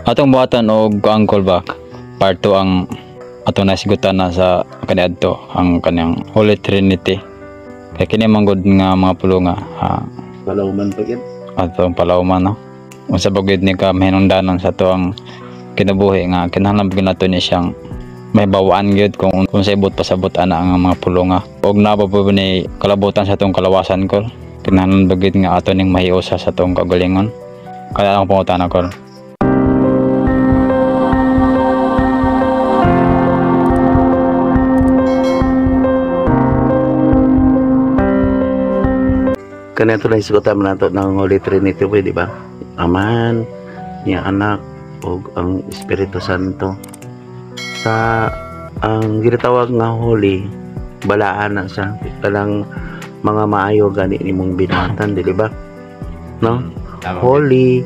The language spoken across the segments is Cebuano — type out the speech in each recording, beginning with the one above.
Atong buhatan og kuan, Kol, ba, part 2 ang atong nasigutan na sa kaniadto, ang kanyang Holy Trinity. Kay kini man gud nga mga pulunga ha, Palauman pa gid. Atong palauman, no. Unsa ba gud ni ka mahinungdanon sa atoang kinabuhi nga kinahanglan gyud nato ni siyang may bawaan gyud kung sa ibot pasabot ana ang mga pulunga og naa ba po ni kalabutan sa atong kalawasan, Kol. Kinahanglan ba gyud nga ato ning mahiusa sa atong kaugalingon? Kaya ang pangutana, Kol. Kanito lang isgutan man nato ng Holy Trinity boy, di ba? Amahan, niya Anak ug ang Espiritu Santo. Sa ang ginatawag nga holy, balaan na siya. Kanang mga maayo gani nimong binuhatan, dili ba? No? Holy,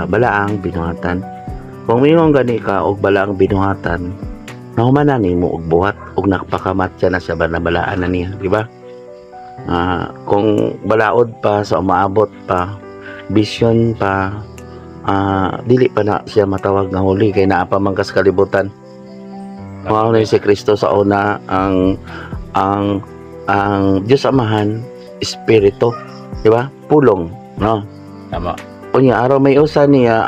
balaang binuhatan. Kung mingon gani ka og balaang binuhatan, nahuman na nimo og buhat ug nagpakamatya na siya ba na balaan na niya, di ba? Kung balaod pa sa umaabot pa, vision pa, dili pa na siya matawag nga holy kay naa pa man kas kalibutan. Mao na si Kristo sa una, ang Dios Amahan, Espiritu, di ba? Pulong, no? Tama. Unya araw may usa niya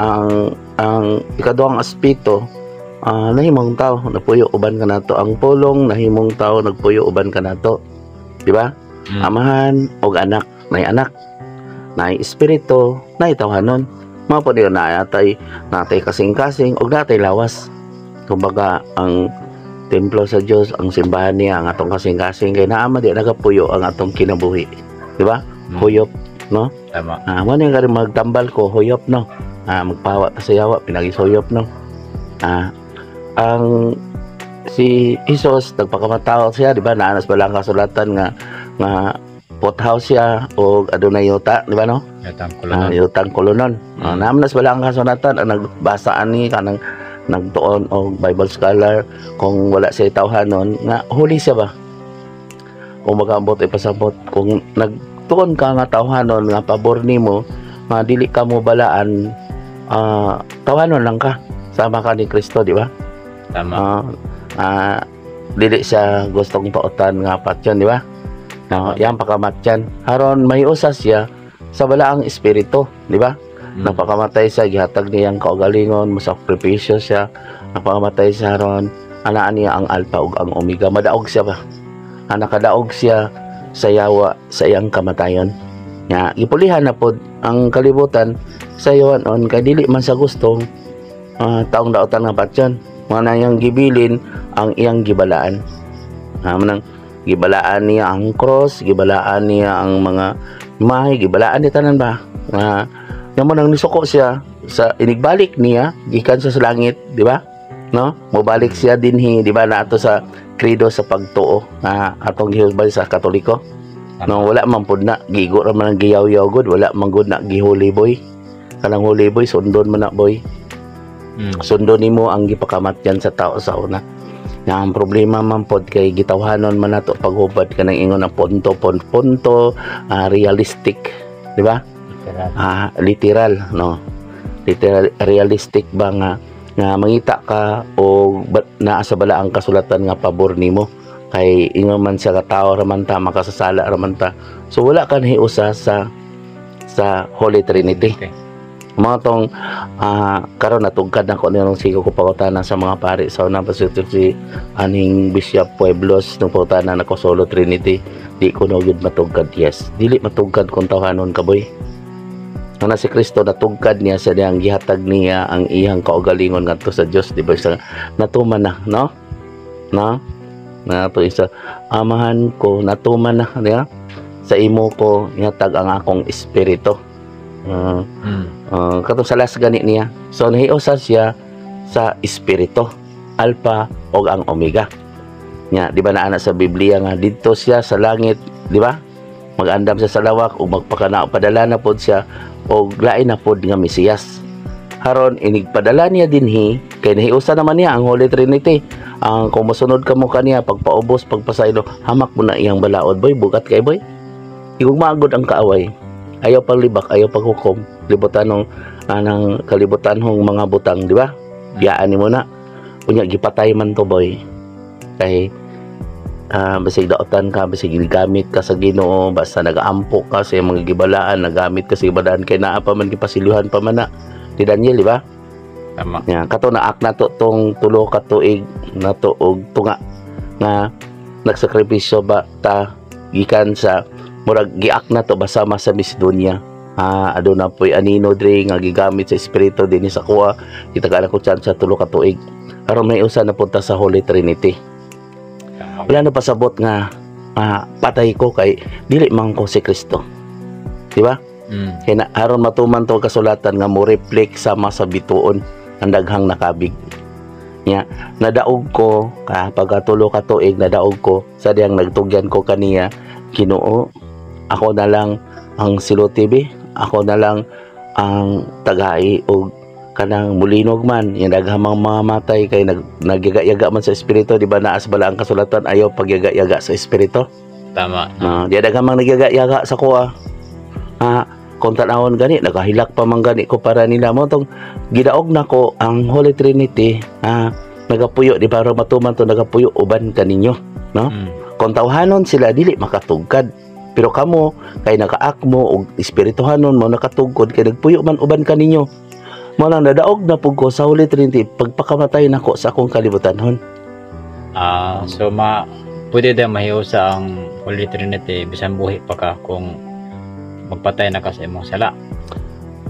ang ikaduhang aspeto, nahimong tao, napuyo uban kanato. Ang pulong nahimong tao, nagpuyo uban kanato, di ba? Amahan og Anak, nay Anak, nay Espiritu, nay tawhanon. Mao po diyon na natay kasing-kasing og natay lawas. Kumbaga ang templo sa Dios, ang simbahan niya, ang atong kasing-kasing kay naa man di nagapuyo ang atong kinabuhi, di ba? Huyop, no? Tama. Mo ni karon magtambal ko, huyop, no? Magpawa ta sa yawa pinagi sa huyop, no? Ang si Jesus nagpakamatao siya, di ba? Naanas ba lang kasulatan nga nga pothouse siya o adunay yuta, di ba, no? Yutang kolonon. Yutang kolonon. Naanas ba lang kasulatan ang nagbasa ani kanang nagtuon og Bible scholar kung wala siya tawhanon nga huli siya ba? Kung magaambot ipasabot, kung nagtuon ka nga tawhanon nga pabor nimo nga dili ka mo balaan, tawhanon lang ka, sama ka ni Kristo, di ba? Tama. Dili siya gustong pautan nga patyon, di ba? No, yan pakamatyan. Haron may usa siya sa balaang espiritu, di ba? Napakamatay siya, gihatag niyang kaugalingon, masakripisyo siya. Napakamatay siya haron, anaan niya ang Alpha ug ang Omega. Madaog siya ba? Nakadaog siya sa yawa sa iyang kamatayon. Nga gipulihan na pod ang kalibutan sa yawan on kay dili man sa gustong taong daotan nga patyon. Mga na iyang gibilin ang iyang gibalaan. Manang gibalaan niya ang cross, gibalaan niya ang mga mahay, gibalaan niya tanan ba? Nga mo nang nisuko siya sa inigbalik niya gikan sa langit, di ba? No? Mobalik siya dinhi, di ba, naato sa credo sa pagtuo na atong gihulbay sa Katoliko. No, wala man pud na gigo ra man ang giyaw-yaw gud, wala man gud na gihuli boy. Kanang huli boy, sundon man na boy. Sundon nimo ang gipakamatyan sa tao sa una. Nga ang problema man pod kay gitawhanon man nato paghubad kanang ingon ang punto punto, realistic, di ba? Literal. Literal, no? Literal, realistic ba nga nga mangita ka o naa sa balaang kasulatan nga pabor nimo kay ingon man siya ka tao ra man ta, makasasala ra man ta. So wala ka nahiusa sa Holy Trinity. Okay. Mga tong karon natugkad na ko nirong sigo ko pangutana sa mga pari sa una pa si aning Bishop Pueblos nung pangutana nako solo Trinity, di ko na gyud matugkad. Yes, dili matugkad kung tawhanon ka boy. Ana si Kristo natugkad niya sa diyang gihatag niya ang iyang kaugalingon ngadto sa Dios, di ba? Sa natuman na, no? No? Nato isa Amahan ko natuman na, di ba? Sa imo ko gihatag ang akong espiritu. Katong sa last gani niya. So nahiusa siya sa espiritu, Alpha o ang Omega. Nya, di ba naa na sa Biblia nga didto siya sa langit, di ba? Mag-andam siya sa lawak ug magpakana padala na pod siya og lain na pod nga Mesiyas. Haron inigpadala niya dinhi kay nahiusa naman niya ang Holy Trinity. Ang kung mosunod ka mo kaniya pagpaubos, pagpasaylo, hamak mo na iyang balaod boy, bugat kay boy. Igugma gud ang kaaway. Ayaw paglibak, ayaw paghukom, libutan ng anang kalibutan hong mga butang, di ba? Biyaan nimo na. Unya gipatay man to, boy. Kay basig daotan ka, basig gigamit ka sa Ginoo, basta nagaampo ka sa iyang mga gibalaan, nagamit ka sa gibalaan kay naa pa man gipasiluhan pa man na ni Daniel, di ba? Tama. Ya, kato na ak nato tong 3 ka tuig nato og tunga nga nagsakripisyo ba ta gikan sa murag giak na to basama sa Macedonia. Ah, aduna po'y anino diri nga gigamit sa espiritu dinhi sa kuha. Gitagaan ko chance sa 3 ka tuig. Aron may usa na punta sa Holy Trinity. Tama. Wala na pasabot nga patay ko kay dili man ko si Kristo. Di ba? Mm. Kaya na, aron matuman to kasulatan nga mo reflect sama sa bituon ang daghang nakabig. Nya, nadaog ko ka pagkatulo ka tuig, nadaog ko sa diyang nagtugyan ko kaniya, "Ginoo, ako na lang ang Silo TV, ako na lang ang tagai og kanang mulinog man yung daghang mga matay kay nagyaga-yaga man sa espiritu." Di ba naa sa balaang kasulatan, ayaw pagyaga-yaga sa espiritu? Tama. Ah, di daghang mga nagyaga-yaga sa kuha. Ah, kung tanawon gani, nagahilak pa man gani ko para nila mo tong gidaog nako ang Holy Trinity, nagapuyo di para matuman to, nagapuyo uban kaninyo. Kung tawhanon sila, dili makatugkad. Pero kamo kay nakaakmo og espirituhanon mo nakatugkod kay nagpuyo man uban kaninyo. Mo lang nadaog na pug ko sa Holy Trinity pagpakamatay nako sa akong kalibutanhon. Ah, so ma pwede din mahiusa ang Holy Trinity bisan buhi pa ka kung magpatay na ka sa imong sala?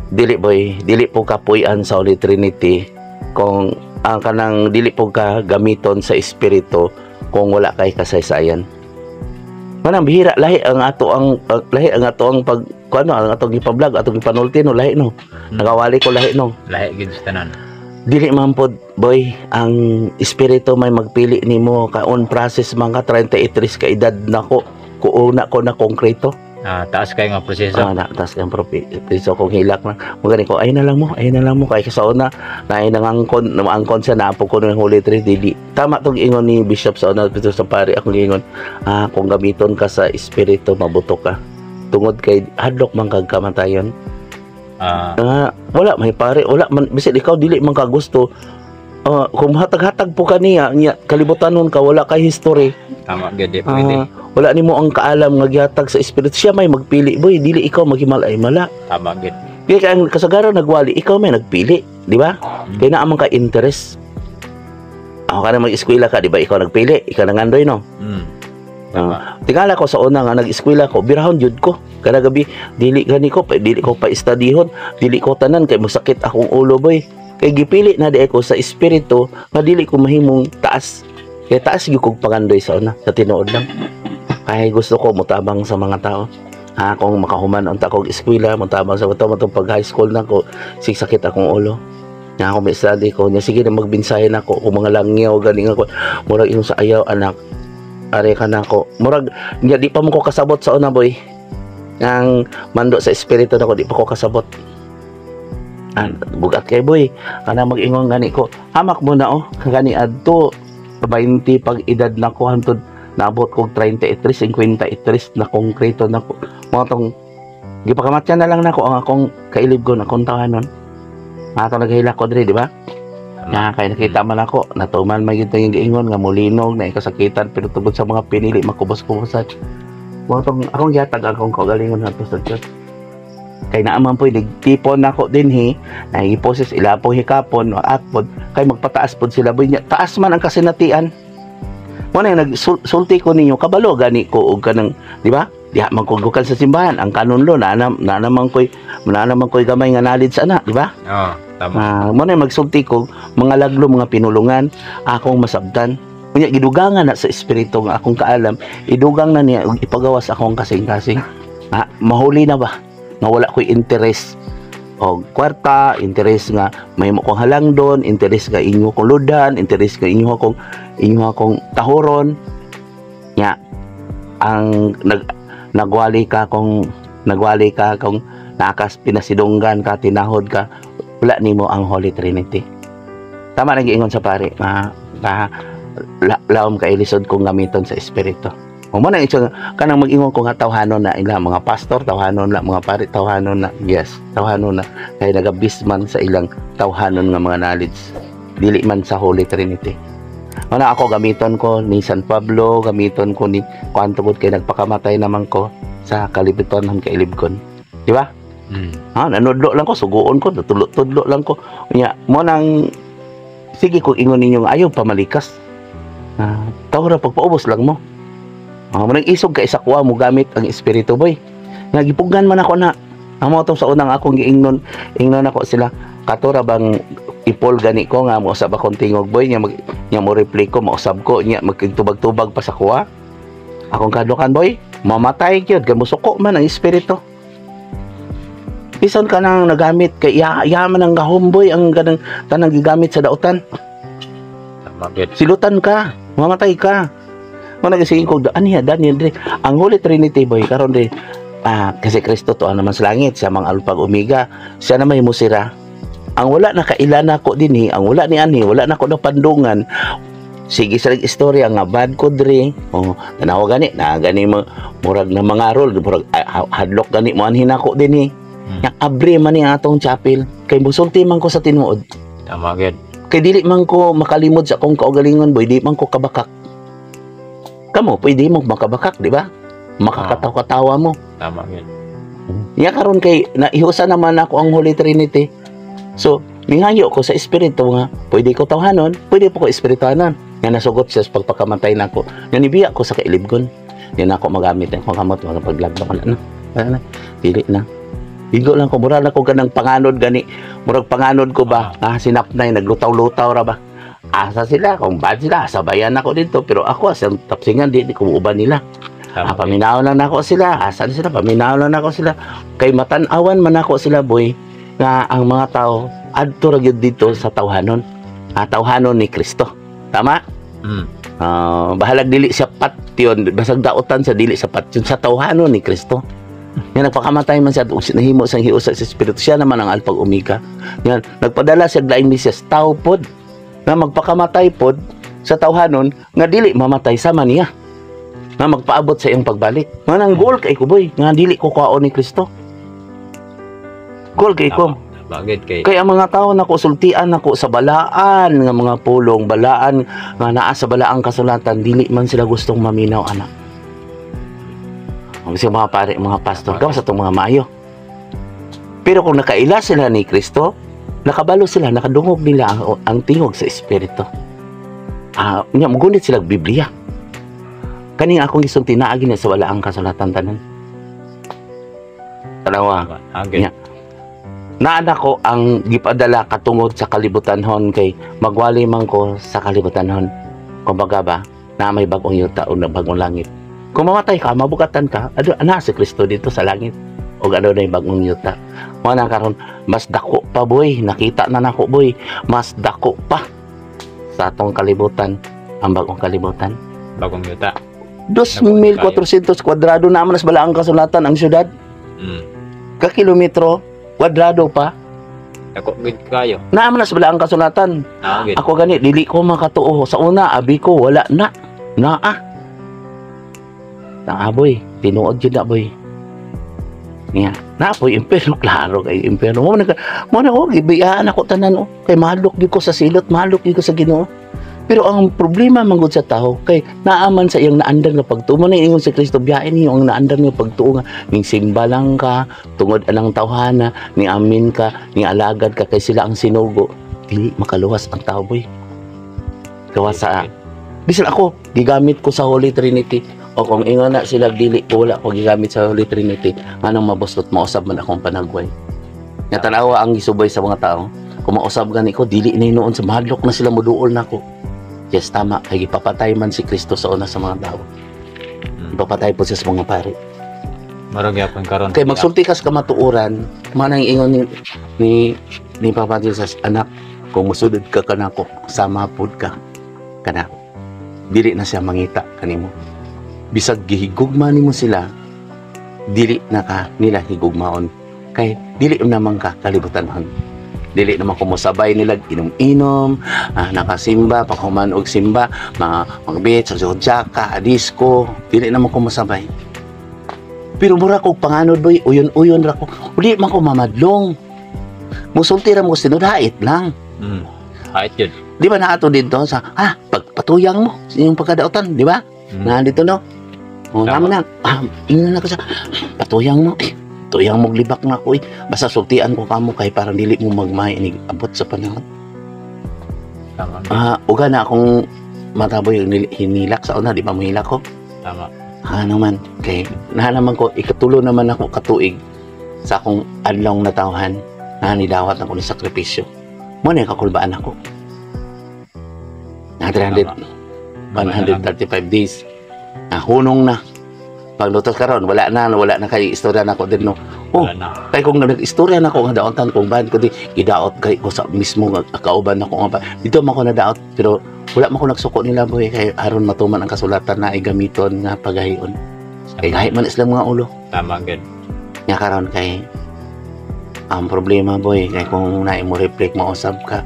Dili, boy, dili po kapuy-an sa Holy Trinity kung ang kanang dili po ka gamiton sa espiritu kung wala kay kasaysayan. Manang bihira lahi ang ato ang lahi ang ato ang pag kuano ang atong gipa-vlog, atong gipanulti, no, lahi, no. Nakawali ko lahi, no. Lahi gid sa tanan. Dili man pod, boy, ang espiritu may magpili nimo ka on process man ka. 33 ka edad nako kuuna ko na konkreto. Ah, taas kay nga proseso. Ah, na, tas ang propiso kong hilak na. Magani ko, ay na lang mo, ay na lang mo. Kaya sa una, na ay nangangkon, nangangkon siya, naapo ko ng Holy Trinity. Di, tama tong ingon ni Bishop sa una, pero sa pare, akong ingon, kung gamiton ka sa espiritu, mabuto ka. Tungod kay hadlok man kag kamatayon. Ah, wala may pare, wala man bisan ikaw dili man ka gusto. Ah, kung hatag-hatag po kaniya, nya kalibutan nun ka, wala kay history. Tama gyud, di pwede. Ah, wala nimo ang kaalam nga gihatag sa espiritu. Siya may magpili, boy, dili ikaw maghimalay-mala. Tama gyud. Kaya kay ang kasagaran nagwali, ikaw may nagpili, di ba? Mm. Kaya naa man ka interest. Ako ka na mag-eskwela ka, di ba? Ikaw nagpili, ikaw nangandoy, no? Mm. Tama. Tingala ko sa una nga nag-eskwela ko, birahon jud ko. Kada gabi, dili gani ko, pa, dili ko pa istadihon, dili ko tanan kay masakit akong ulo, boy. Kay gipili na di ko sa espiritu nga dili ko mahimong taas. Kay taas gyud kog pangandoy sa una, sa tinuod lang. Kay gusto ko motabang sa mga tao. Ha, kung makahuman unta kog eskwela, motabang sa mga tao, matong pag high school na ko, sig sakit akong ulo. Nga ako may study ko, nya sige na magbinsahe na ko, kung mga langyaw gani nga ko, murag ingon sa ayaw anak, are ka na ako. Murag nya di pa mo ko kasabot sa una, boy. Ang mando sa espiritu nako di pa ko kasabot. Ah, bugat kay, boy. Kana mag-ingon gani ko. Hamak mo na oh. Gani adto 20 pag edad nako hantod naabot kog 33, 53 na konkreto na ko. Mga tong gipakamatyan na lang nako ang akong kailibgon, akong tawanon. Ato naghilak ko diri, di ba? Tama. Nga kay nakita man ako, natuman man gyud yung giingon nga mulinog na ikasakitan pero tungod sa mga pinili makubos-kubosan. Mao tong akong gihatag akong kaugalingon ngadto sa Dios. Kay naa man po'y nagtipon nako dinhi, nagiposes ila po hikapon o atpod kay magpataas pod sila, boy. Nya, taas man ang kasinatian. Mo na nagsulti ko ninyo, kabalo gani ko og kanang, di ba? Diha man ko gukan sa simbahan, ang kanunlo na naman ko'y gamay nga knowledge ana, di ba? Oo, tama. Ah, mo na magsulti ko mga laglo, mga pinulungan akong masabtan. Unya gidugangan na sa espiritu nga akong kaalam, idugang na niya ug ipagawas akong kasing-kasing. Ah, mahuli na ba? Nga wala ko'y interest og kwarta, interest nga mahimo kong halangdon, interest nga inyo kong ludan, interest nga inyo akong tahuron. Nya ang nag nagwali ka kung naakas pinasidunggan ka, tinahod ka, wala nimo ang Holy Trinity. Tama na giingon sa pare, ma, ma laom kay lisod kung gamiton sa espiritu. O mo na siya kanang mag-ingon ko nga tawhanon na ila mga pastor, tawhanon na mga pari, tawhanon na. Yes, tawhanon na kay nagabis man sa ilang tawhanon nga mga knowledge. Dili man sa Holy Trinity. Wala ako, gamiton ko ni San Pablo, gamiton ko ni kuan tungod kay nagpakamatay naman ko sa kalibutan ng kailibgon. Di ba? Mm. Ha, nanudlo lang ko, suguon ko, tudlo-tudlo lang ko. Unya, mo nang sige kung ingon ninyo nga ayaw pamalikas. Ah, tawra pagpaubos lang mo. Ah, mo nang isog ka isa kuha mo gamit ang espiritu, boy. Nga gipugan man ako na. Amo to sa unang akong giingnon, ingnon ako sila katora bang ipol gani ko nga mo usab akong tingog, boy, nya mag nya mo reply ko, mausab ko nya magtubag-tubag pa sa kuha. Akong kadlokan, boy, mamatay gyud kay musuko man ang espiritu. Bisan ka nang nagamit kay iya, iya man ang gahom, boy, ang ganang tanang gigamit sa dautan. Tama gyud. Silutan ka, mamatay ka. Mo nagsiging ko aniya Daniel dre. Ang Holy Trinity, boy, karon dre ah, kasi Kristo to naman sa langit, siya mang alpha ug omega, siya na may musira. Ang wala na kaila nako dinhi, ang wala ni ani, wala na ko na pandungan. Sige sa istorya nga bad ko dre. Oh, tanawa gani, na gani mo murag na mga rol, murag ah, hadlok gani mo anhin nako dinhi. Yang abre man ni atong chapel kay musulti man ko sa tinuod. Tama gyud. Kay dili man ko makalimod sa akong kaugalingon, boy, di man ko kabakak. Kamo, pwede mo makabakak, di ba? Makakatawa-katawa mo. Tama gyud. Nya karon kay naihusa naman ako ang Holy Trinity. So, mingayo ko sa espiritu nga pwede ko tawhanon, pwede po ko espirituhanon. Nga nasugot siya sa pagpakamatay nako. Nga nibiya ko sa kailibgon. Nga na ako magamit ang kamot mga paglagba ko na. Na. Wala na. Dili na. Igo lang ko, mura na ko ganang panganod gani. Murag panganod ko ba? Ah, sinapnay, naglutaw-lutaw ra ba? Asa sila, kung bad sila, sabayan ako dito. Pero ako, sa tapsingan, di ko uban nila. Tama Ah, paminaw lang nako sila. Asan sila? Paminaw lang nako sila. Kay matan-awan man nako sila, boy, nga ang mga tao adto ra gyud dito sa tawhanon. Ah, tawhanon ni Kristo. Tama? Mm. Ah, bahalag dili siya patyon, basag daotan sa dili sa patyon sa tawhanon ni Kristo. Yan, nagpakamatay man siya ug nahimo sang hiusa sa espiritu, siya naman ang alpha ug omega. Yan, nagpadala siya og laing Mesiyas, tao pod nga magpakamatay pod sa tawhanon nga dili mamatay sama niya nga magpaabot sa iyong pagbalik. Nga nang goal kay ko, boy, nga dili ko kwaon ni Kristo. Goal kay ko. Tama gyud kay Kaya ang mga tao nako sultian nako sa balaan nga mga pulong, balaan nga naa sa balaang kasulatan, dili man sila gustong maminaw ana. Ang mga pare, mga pastor, gawas sa itong mga maayo. Pero kung nakaila sila ni Kristo, nakabalo sila, nakadungog nila ang tingog sa Espiritu. Ah, nya mugunit sila og Biblia. Kaning akong gisulti naagi na sa balaang kasulatan tanan. Tanawa. Tama gyud. Nya. Naana ko ang gipadala katungod sa kalibutanhon kay magwali man ko sa kalibutanhon. Kumbaga ba, na may bagong yuta o na bagong langit. Kung mamatay ka, mabugatan ka, ado ana si Kristo dito sa langit. O ano na yung bagong yuta. Mo na karon mas dako pa, boy, nakita na nako, boy, mas dako pa sa atong kalibutan ang bagong kalibutan. Bagong yuta. 2,400 kwadrado na man sa balaang kasulatan ang syudad. Ka kilometro kwadrado pa. Dako gyud kayo. Naa man sa balaang kasulatan. Naa gyud. Ako gani dili ko makatuo. Sa una abi ko wala na. Naa. Naa, boy, tinuod jud na, boy. Niya, naa poy impierno, klaro kay impierno. Mo na oh, gibiyaan ako tanan oh. Kay mahadlok gyud ko sa silot, mahadlok gyud ko sa Ginoo. Pero ang problema man gud sa tao kay naaman sa iyang naandar nga pagtuo mo na ingon si Kristo, biyain niyo ang naandar nga pagtuo nga ning simba lang ka tungod anang tawhana, ni amin ka, ni alagad ka kay sila ang sinugo, dili makaluwas ang tao, boy. Gawas sa bisan ako gigamit ko sa Holy Trinity o kung ingon na sila dili ko, wala ko gigamit sa Holy Trinity, anong mabustot mausab man akong panagway nga tanawa ang gisubay sa mga tao. Kung mausab gani ko, dili na noon sa mahadlok na sila, muduol nako. Yes, tama, kay gipapatay man si Kristo sa una sa mga tao. Ipapatay po siya sa mga pari. Murag gyapon karon. Kay magsulti ka sa kamatuoran, manang ingon ni Papa Jesus, "Anak, kung musunod ka kanako, sama pud ka kanako." Dili na siya mangita kanimo. Bisag gihigugma nimo sila, dili na ka nila higugmaon. Kay dili naman ka kalibutanhon. Dili naman ko mosabay nila inom-inom, nakasimba, paghuman og simba, mga magbit sa jaka, disco, dili naman ko mosabay. Pero mura kog panganod, boy, uyon-uyon ra ko. Uli man ko mamadlong. Musulti ra mo sinod, hait lang. Hait yun. Di ba naato dito sa pagpatuyang mo sa inyong pagkadautan, di ba? Mm. Na dito, no? O, Tama. naman na. Ingnan na ko sa patuyang mo. Eh, tuyang mo libak na ko eh. Basta sultian ko kamo kay parang dili mo magmay inig abot sa panahon. Tama. Uga na akong mataboy yung hinilak sa una, di ba mohilak ko? Tama. Naman, kay na naman ko ikatulo naman ako katuig sa akong adlaw natawhan na nidawat ako ni sakripisyo. Mo na yung kakulbaan ako. Na 300, 135 days. Nahunong na. Paglutos karon, wala na kay istorya na ako din, no. Oh. Wala na. Kay kung nag-istorya na ako nga daotan kung bad ko di gidaot kay ko sa mismo nga kauban ako nga dito man ko nadaot, pero wala man ko nagsuko nila, boy, kay aron matuman ang kasulatan na ay gamiton nga pagahion. Kay gahi man sila mga ulo. Tama gid. Nga karon kay ang problema, boy, kay kung naay mo reflect, mausab ka,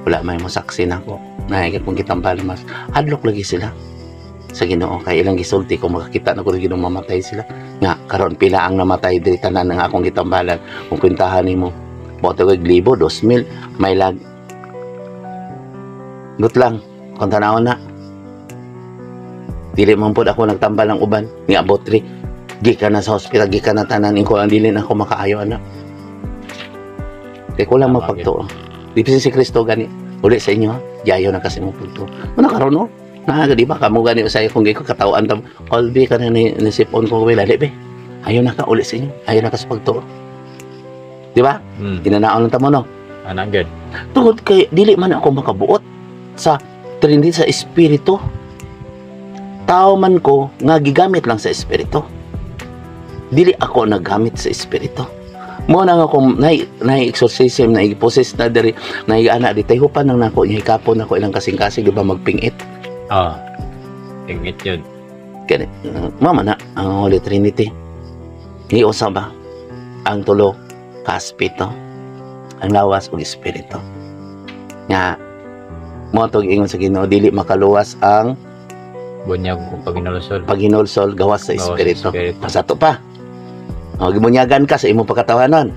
wala may mo saksi nako. Naay kung kitambal, mas hadlok lagi sila sa Ginoo kay ilang gisulti kung makakita na ko Ginoo, mamatay sila. Nga karon pila ang namatay diri tanan nga akong gitambalan? Kung kwentahan nimo, boto kay libo, 2,000 may lag. Gut lang kung tanawon na, dili man pud ako nagtambal ng uban. Niabot ri, gikan na sa hospital, gikan na tanan ko, ang dili na ako makaayo ana kay kulang Tama. Mapagtuo di si Kristo gani uli sa inyo ha? Yayo na kasi mo pagtuo ano karon, no? Na di ba kamo gani sa kung ko katawan tam Colby ka na ni nisipon ko wala be ayo na ka uli sa inyo, ayo na ka sa pagtuo, di ba? Ginanaon lang tamo, no? Ana gid. Tungod kay dili man ako makabuot sa Trinity, sa espiritu. Tao man ko nga gigamit lang sa espiritu, dili ako naggamit sa espiritu. Mo na nga kung nay exorcism na possess na diri na ana di tayhupan nang nako niya, hikapon nako ilang kasing-kasing, di ba magpingit? Ah. Ingit yun. Kani mama na ang Holy Trinity ni usa ba ang tulo ka aspeto, ang lawas ug espiritu. Nga mo tog ingon sa Ginoo, dili makaluwas ang Bunyag kung paginalusol. Paghinulsol gawas sa Gawas sa espiritu. espiritu. Sa pa. O, gibunyagan ka sa imong pagkatawanon.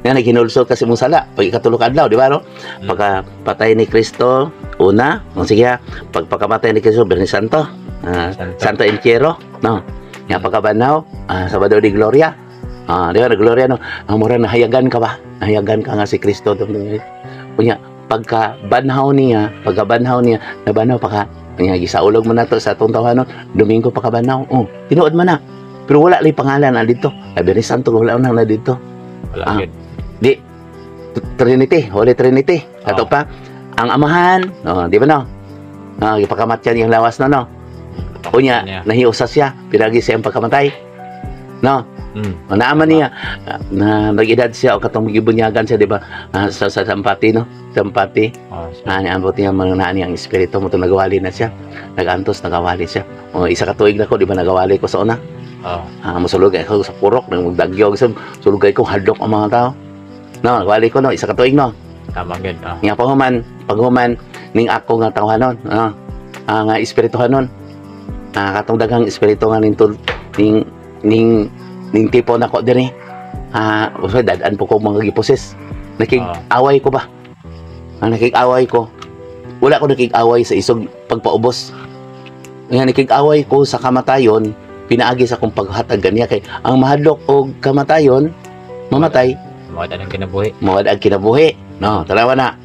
Nga naghinulsol ka sa imong sala pag ikatulo ka adlaw, di ba, no? Mm. Pagka patay ni Kristo una, kung sige ha, pagpakamatay ni Kristo, Biyernes Santo, Santo. Santo Entierro, no? Nga pagkabanaw, Sabado de Gloria. Di ba, Gloria, no? Ang mura nahayagan ka ba? Nahayagan ka nga si Kristo. Unya, pagka banhaw niya, nabanhaw pa ka. Unya, gisaulog mo na to sa atong tawanon, Domingo pagkabanaw. Oh, tinuod man na. Pero wala lay pangalan na dito. Ay, Biyernes Santo, wala na na dito. Wala gid. Di, Trinity, Holy Trinity. Ato pa, ang Amahan, oh, di ba, no? Gipakamatyan yung lawas na, no? Unya, Niya. nahiusa siya, pinagi siya ang pagkamatay. No? O, naaman niya, na nag-edad siya o katong gibunyagan siya, di ba? Sa Sampati, no? Sampati. Oh, Niambot niya, mga naan niya ang espiritu mo, nagawali na siya. Nagantos, nagawali siya. O, isa ka tuig na ko, di ba, nagawali ko sa una? Musulog ako sa purok, nang magdagyog sa sulugay ko, hadlok ang mga tao. No, nagawali ko, no, isa ka tuig, no? Tama gid. Nga paghuman ning ako nga tawhanon, no? Nga espirituhanon. Katong daghang espiritu nga ning tul, ning ning ning tipo nako diri. Usa dad-an po ko mga giposes. Nakig-away ko ba? Ang nakig-away ko. Wala ko nakig-away sa isog pagpaubos. Nga nakig-away ko sa kamatayon, pinaagi sa akong paghatag ganiya kay ang mahadlok og kamatayon, mamatay, Mawad ang kinabuhi. mawad ang kinabuhi. No, tanawa na.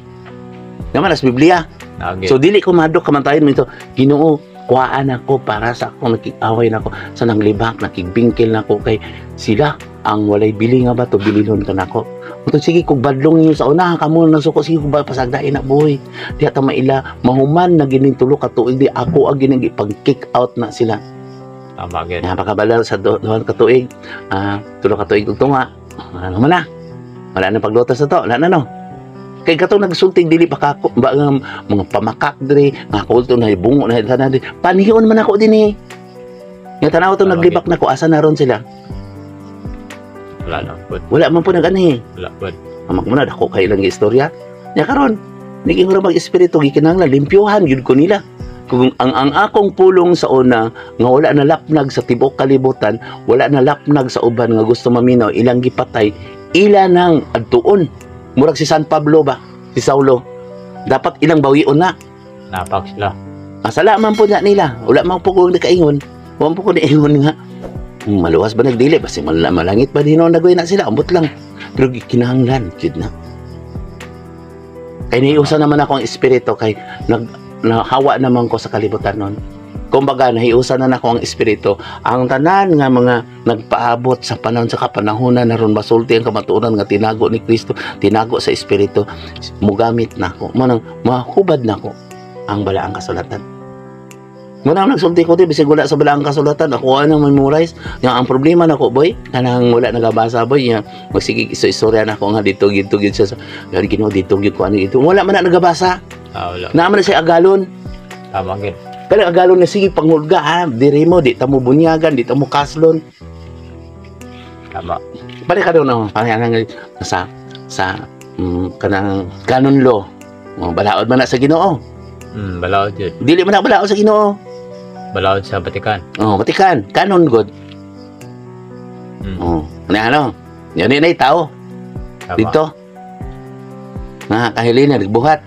Naman as Biblia. Naa gid. So dili ko mahadlok kamatayon mo ito. Ginoo, kuhaan ako para sa akong nakig-away nako sa nanglibak, nakigbingkil nako kay sila ang walay bili nga bato bililon ka nako. Muto sige kung badlong ninyo sa una kamo nasuko, sige kung pasagdain na, boy. Di ata maila mahuman na gining tulo ka tuig di ako ang gining ipag kick out na sila. Tama gid. Nga pakabala sa duha ka tuig, tulo ka tuig ug tunga. Ano man na? Wala na paglutos na to, wala na, no. Kay katong nagsulting dili pa kako ba nga mga pamakak diri, nga kulto na bungo na tanan diri. Panihion man ako din eh. Nga tanaw to Tama. Naglibak na ko, asa na ron sila? Wala lang pud. Wala man po nag ano eh. Wala pud. Amak mo na dako kay ilang istorya. Nya karon, naging mag espiritu, gikinahanglan limpyuhan gyud ko nila. Kung ang akong pulong sa una nga wala na lapnag sa tibuok kalibutan, wala na lapnag sa uban nga gusto maminaw, ilang gipatay, ila nang adtuon. Murag si San Pablo ba, si Saulo. Dapat ilang bawion na. Napak sila. Asala man po na nila. Wala man po ko nakaingon. Wala po ko naingon nga. Maluwas ba nagdili? Basta malangit ba din nagoy na sila? Ambot lang. Pero kinahanglan, jud na. Kay niusa naman ako ang espiritu kay nahawa naman ko sa kalibutan nun. Kumbaga, nahiusa na nako ang espiritu. Ang tanan nga mga nagpaabot sa panahon sa kapanahonan na ron masulti ang kamatuoran nga tinago ni Kristo, tinago sa espiritu, mugamit na ako. Manang mahubad na ako ang balaang kasulatan. Muna ang nagsulti ko di, bisag wala sa balaang kasulatan, ako anang memorize. Yang ang problema nako, boy, kanang wala nagabasa, boy, yang magsige iso-istorya na ako nga dito gito gid siya sa Ginoo dito gid ko ano dito. Wala man na nagabasa. Ah, wala. Naa man na siya agalon. Tama gid. Pero agalon na sige panghulga ha, diri mo di ta mo bunyagan, di ta mo kaslon. Tama. Balik ka doon no, parang sa kanang canon law. Oh, balaod man na sa Ginoo. Balaod yun. Dili man na balaod sa Ginoo. Balaod sa Vatican. Oh, Vatican, canon god. Oh, ano ano? Yan na tao. Tama. Dito. Nga kahilina nagbuhat.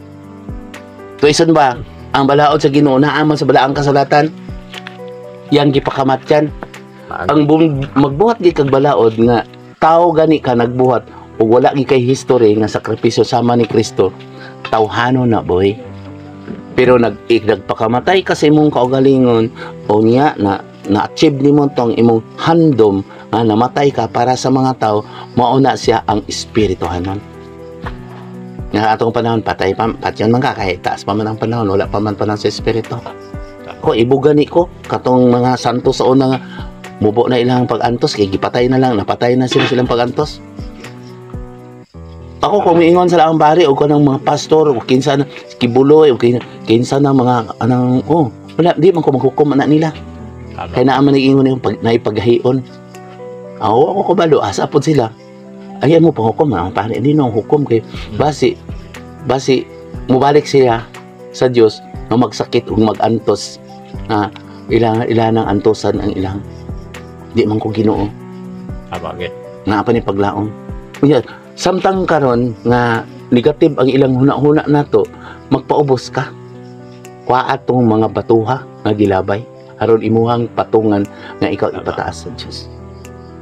Tuison ba ang balaod sa Ginoo naa man sa balaang kasulatan? Yang gipakamatyan. Ang magbuhat gi kag balaod nga tao gani ka nagbuhat ug wala gi kay history nga sakripisyo sama ni Kristo, tawhano na, boy. Pero nagpakamatay ka sa imong kaugalingon o niya na na-achieve nimo tong imong handom nga namatay ka para sa mga tao, mao na siya ang espirituhanon. Nga atong panahon patay pa patyon man ka kahit taas pa man ang panahon, wala pa man panahon sa espiritu. Ko ibugan ni ko katong mga santo sa una nga mubo na ilang pag-antos kay gipatay na lang, napatay na sila silang pag-antos. Ako kung miingon sa lang bari o kanang mga pastor o kinsa na kibuloy o kinsa na mga anang oh wala di man ko maghukom ana nila. Tama. Kay naa man nag-ingon yung pag naipaghahion. Ako kabalo asa pod sila. Ayan mo panghukom ang pare di no hukom kay basi basi mubalik siya sa Dios nga magsakit ug magantos na ilang ilang ang antosan ang ilang di man ko Ginoo. Tama gid. Nga pa ni paglaom. Unya, samtang karon nga negative ang ilang huna-huna nato, magpaubos ka. Kuha atong mga batuha nga gilabay aron imuhang patungan nga ikaw ipataas sa Dios.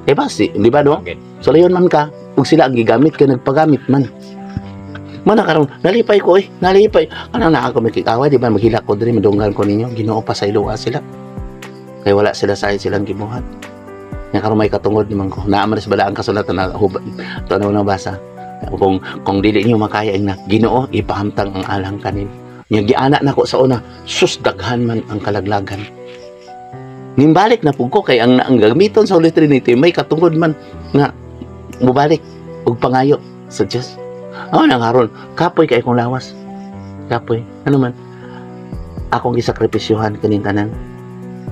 Eh basi, di ba no? Tama gid. So layon man ka, ug sila ang gigamit kay nagpagamit man. Mana karon nalipay ko eh, nalipay. Kanang naa ko makikaway, di ba maghilak ko diri madunggan ko ninyo, Ginoo pasayloa sila. Kay wala sila sa silang gibuhat. Nga karon may katungod naman ko. Naa man sa balaang kasulatan na hubad to na basa. Kung dili niyo makaya na Ginoo ipahamtang ang alang kanin. Nya giana nako sa una, sus daghan man ang kalaglagan. Nimbalik na pud ko kay ang gamiton sa Holy Trinity may katungod man nga mubalik og pangayo sa Dios. Ako nang karon, kapoy kay akong lawas. Kapoy. Ano man? Akong gisakripisyuhan kaning tanan.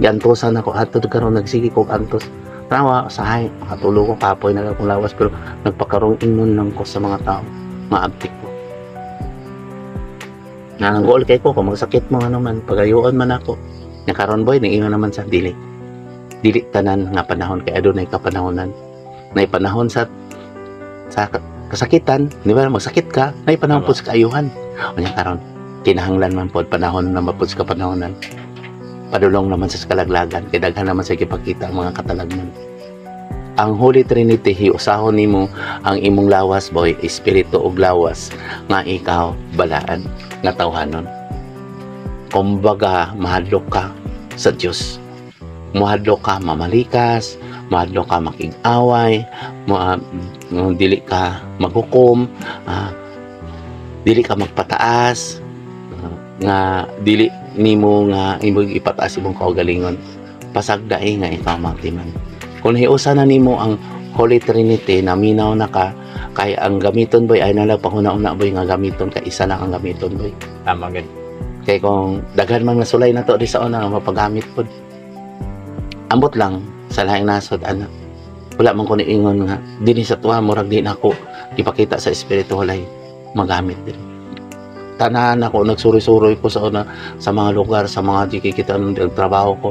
Giantosan ako adto karon nagsige kog antos. Tawa sahay, makatulog ko kapoy na akong lawas pero nagpakarong ingon lang ko sa mga tao. Maabtik ko. Nananggool kay ko kung magsakit mo ano man, pagayoon man ako. Nya karon boy, niingon naman sa dili. Dili tanan nga panahon kay adunay kapanahonan. Nay panahon sa kasakitan, di ba? Magsakit ka, nay panahon pod sa kaayuhan. Unya karon, kinahanglan man pod panahon na mapod sa kapanahonan. Padulong naman sa kalaglagan, kay daghan naman sa gipakita ang mga katalagman. Ang Holy Trinity hiusahon nimo ang imong lawas boy, espiritu ug lawas nga ikaw balaan nga tawhanon. Kumbaga mahadlok ka sa Dios. Mahadlok ka mamalikas, mahadlok ka makig-away, dili ka maghukom, dili ka magpataas, nga dili nimo nga imong ipataas imong kaugalingon. Pasagdae nga ikaw matiman. Kung hiusa na nimo ang Holy Trinity na minaw na ka, kay ang gamiton boy ay nalang panghuna-una boy nga gamiton ka isa lang ang gamiton boy. Tama gid. Kay kung daghan man nasulay na to di sa una nga mapagamit pod. Ambot lang sa laing nasod ana. Wala man ko niingon nga dinhi sa tuwa murag di nako Ipakita sa espiritu, walay magamit din. Tanan ako nagsuroy-suroy ko sa una sa mga lugar, sa mga gikita ng trabaho ko.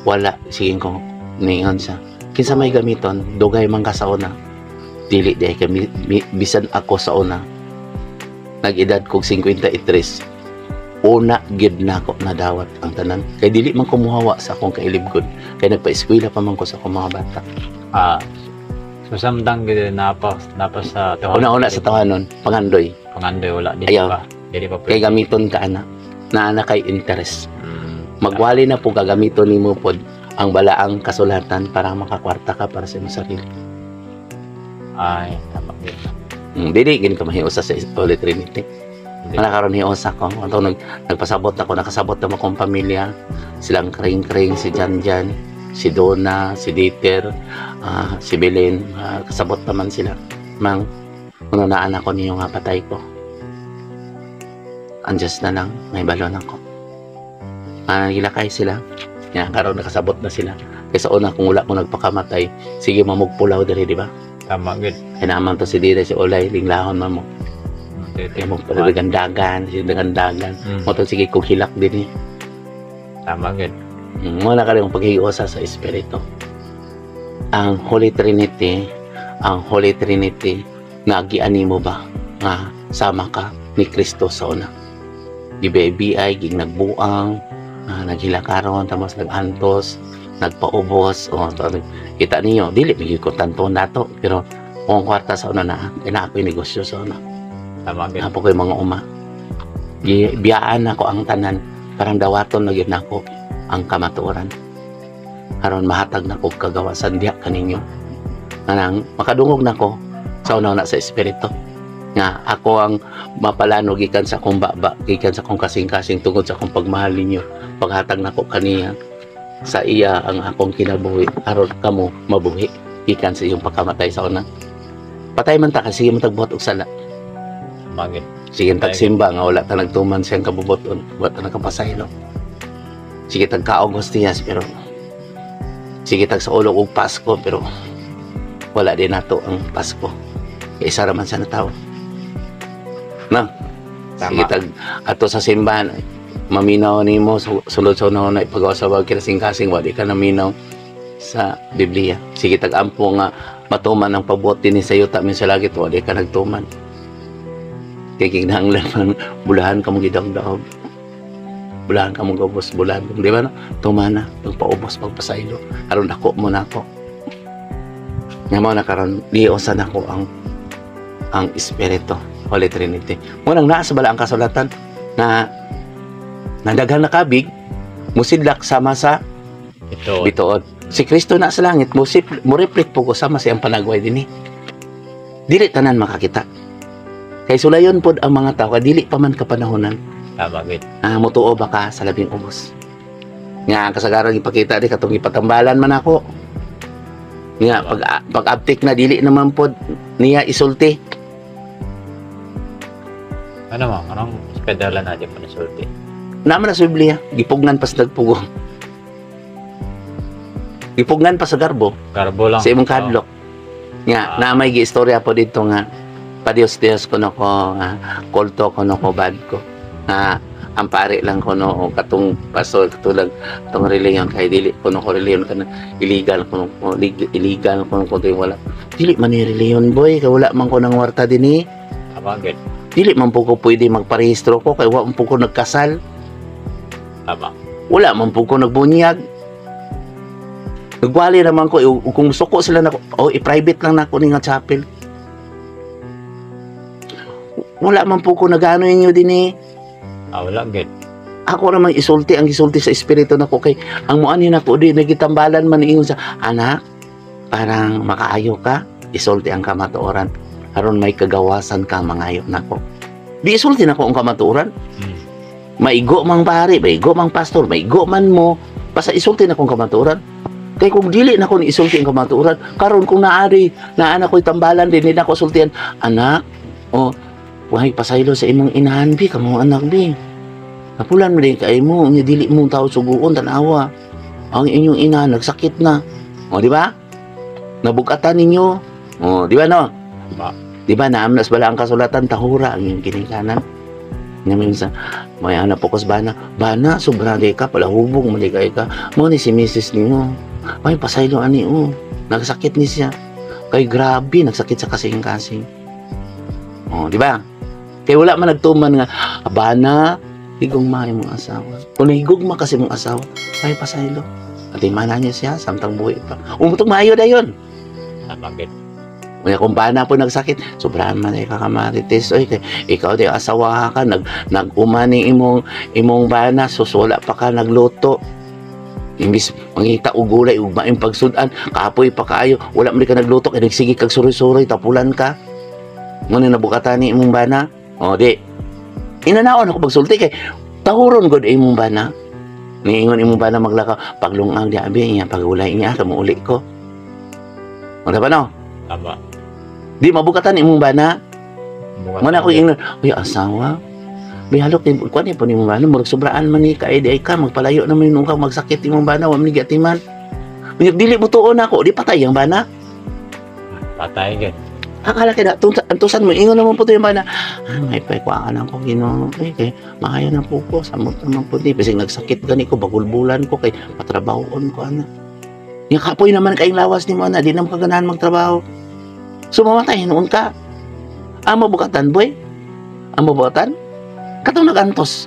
Wala, sige ko niingon siya. Kinsa may gamiton, dugay man ka sa una. Dili di kay bisan ako sa una. Nag-edad kog 53. Una gid nako nadawat ang tanan. Kay dili man kumuhawa sa akong kailibgod. Kay nagpa-eskwela pa man ko sa akong mga bata. Ah, so samtang gid napa napa sa tuhanon. Una-una sa tawanon, pangandoy. Pangandoy wala dili Ayaw. pa. Dili pa Kay gamiton ka ana. Naa na kay interest. Magwali na po gagamiton nimo pod ang balaang kasulatan para makakwarta ka para sa imong sarili. Ay, tama gid. Dili gini ka mahiusa sa Holy Trinity. Hindi. Wala karon hiusa ko. Ato nagpasabot ako, nakasabot na akong pamilya. Silang Kring-Kring, si Jan Jan, si Donna, si Dieter, si Belen, kasabot naman sila. Mang, ununaan ako niyo nga patay ko. Ang Diyos na lang, may balon ako. Nagilakay sila. Yan, karon nakasabot na sila. Kaysa una, kung wala ko nagpakamatay, sige mamugpulaw diri, di ba? Tama gid. Kaya naman to si Dieter, si Olay, linglahon man mo. Kaya mo dagandagan, si dagandagan. Mo to sige kung hilak din eh. Tama gid. Mo na karon paghiusa sa espiritu. Ang Holy Trinity, ang Holy Trinity, naagian nimo ba nga sama ka ni Kristo sa una? Gibiay ging nagbuang, naghilakaron, tapos nagantos, nagpaubos, o kita ninyo, dili magyud ko tanto nato, pero kung kwarta sa una na, kaya na ako'y negosyo sa una. Tama gid. Apo ko'y mga uma. Biyaan ako ang tanan, parang dawaton na gyud nako ang kamatuoran. Aron mahatag na ko kagawasan diha kaninyo. Anang makadungog nako sa una-una sa espiritu. Nga ako ang mapalano gikan sa akong baba, gikan sa akong kasing-kasing tungod sa akong pagmahal ninyo. Paghatag nako kaniya sa iya ang akong kinabuhi aron kamo mabuhi gikan sa iyong pagkamatay sa una. Patay man ta kasi sige man tagbuhat og sala. Tama gid. Sige tagsimba nga wala ta nagtuman siyang kabubuton, wala ta nakapasaylo. Sige tagkaog hostiyas pero sige tag sa ulog og Pasko pero wala din nato ang Pasko. Kay isa ra man sa natawo. Na. Sige Tama. tag ato sa simbahan maminaw nimo sulod sa una na ipagawa sa wag kasing-kasing wa di ka naminaw sa Biblia. Sige tag ampo nga matuman ang pabuot dinhi sa yuta min sa langit, wa di ka nagtuman. Kay kinahanglan man bulahan ka mo gidagdaog. Bulahan ka mo gubos, bulahan ka mo, di ba no? Tumana, pagpaubos, pagpasaylo. Aron dako mo na ako. Nga mo na karon, giusa nako ang espiritu, Holy Trinity. Munang naa sa bala ang kasulatan na nadaghan na kabig, musidlak sama sa Ito. bituon. Si Kristo na sa langit, mo reflect po ko sama siyang panagway dinhi. Dili tanan makakita. Kay sulayon pod ang mga tao, kay dili pa man kapanahonan. Tama gid. Mutuo ba ka sa labing ubos? Nga kasagaran ipakita di katong ipatambalan man ako. Nga pag abtik na dili naman pod niya isulti. Ano man, anong pedala na di mo nasulti? Naman na sa Biblia, gipugnan pa sa nagpugo. Gipugnan pa sa garbo. Garbo lang. Sa imong kadlok. Nga, na may giistorya po dito nga padios-dios kuno ko, nga kulto kuno ko, bad ko. Nga ang pare lang kuno o katong pastor katulag tong reliyon kay dili kuno ko reliyon kana illegal kuno ko, illegal kuno ko tuwing wala. Dili man ni reliyon boy kay wala man ko nang warta dinhi. Tama gid. Dili man po ko pwede magparehistro ko kay wa man po ko nagkasal. Tama. Wala man po ko nagbunyag. Nagwali naman ko, kung suko sila nako, oh, i-private lang nako ni nga chapel. Wala man po ko nagano inyo din eh. Ah, wala gid. Ako naman isulti ang isulti sa espiritu nako kay ang muani nako di nagitambalan man ingon sa anak parang makaayo ka isulti ang kamatuoran aron may kagawasan ka mangayo nako. Di isulti nako ang kamatuoran. Maigo mang pare, maigo mang pastor, maigo man mo, basta isulti na kong kamatuoran. Kay kung dili na ko ni isulti ang kamatuoran, karon kung naari, naa na ko'y tambalan din, di na ko sultian, anak, oh, wahay pasaylo sa imong inahan bi, kamo anak bi. Napulan mo din kay mo, unya dili mo tao suguon, tanawa. Ang inyong ina nagsakit na. O, di ba? Nabugatan ninyo. O, di ba no? Ba. Di ba naamnas bala ang kasulatan, tahura ang iyong ginikanan. Nga minsan, may anak po bana, bana, sobra di ka, pala hubog, maligay ka. Mo ni si misis nimo. Ay, pasaylo ani, oh. Nagsakit ni siya. Kay grabe, nagsakit sa kasing-kasing. Oh, di ba? Kay wala man nagtuman nga, bana, higugma imong asawa. Kung nahigugma kasi imong asawa, ay pasaylo. At imana niya siya, samtang buhi pa. Umutong maayo dayon. Tama gid. Unya kung bana po nagsakit, sobrahan man ay kakamarites. Oy, kay ikaw di asawa ka, nag-uma ni imong bana, sus wala pa ka nagluto. Imbis mangita og gulay ug maayong pagsud-an, kapoy pa kaayo, wala man di ka nagluto kay nagsige kag suroy-suroy, tapulan ka. Ngano nabukatan ni imong bana? O di. Inanaon ako pagsulti kay tahuron gud imong bana. Niingon imong bana maglakaw, paglungag di abi niya, pagulay niya, kamuuli ko. O ba no? Tama. Di mabukatan imong bana. Bukat Muna ko ingnon, uy asawa, may halok ni kuan ni po ni imong bana, murag sobraan man ni kay di ay ka magpalayo naman nung ka magsakit imong bana, wa man ni giatiman. Unya dili mo tuon ako, di patay ang bana. Patay gid. Akala kay na antusan mo ingon naman po to yung bana. Ah, may pay kuan ako Ginoo. Ay kay maayo na po ko, samot naman po ni bisag nagsakit gani ko, bagulbulan ko kay patrabahoon ko ana. Nya kapoy naman kayong lawas nimo ana, di na mo kaganahan magtrabaho. So mamatay noon ka. Ang mabukatan, boy. Ang mabukatan katong nagantos.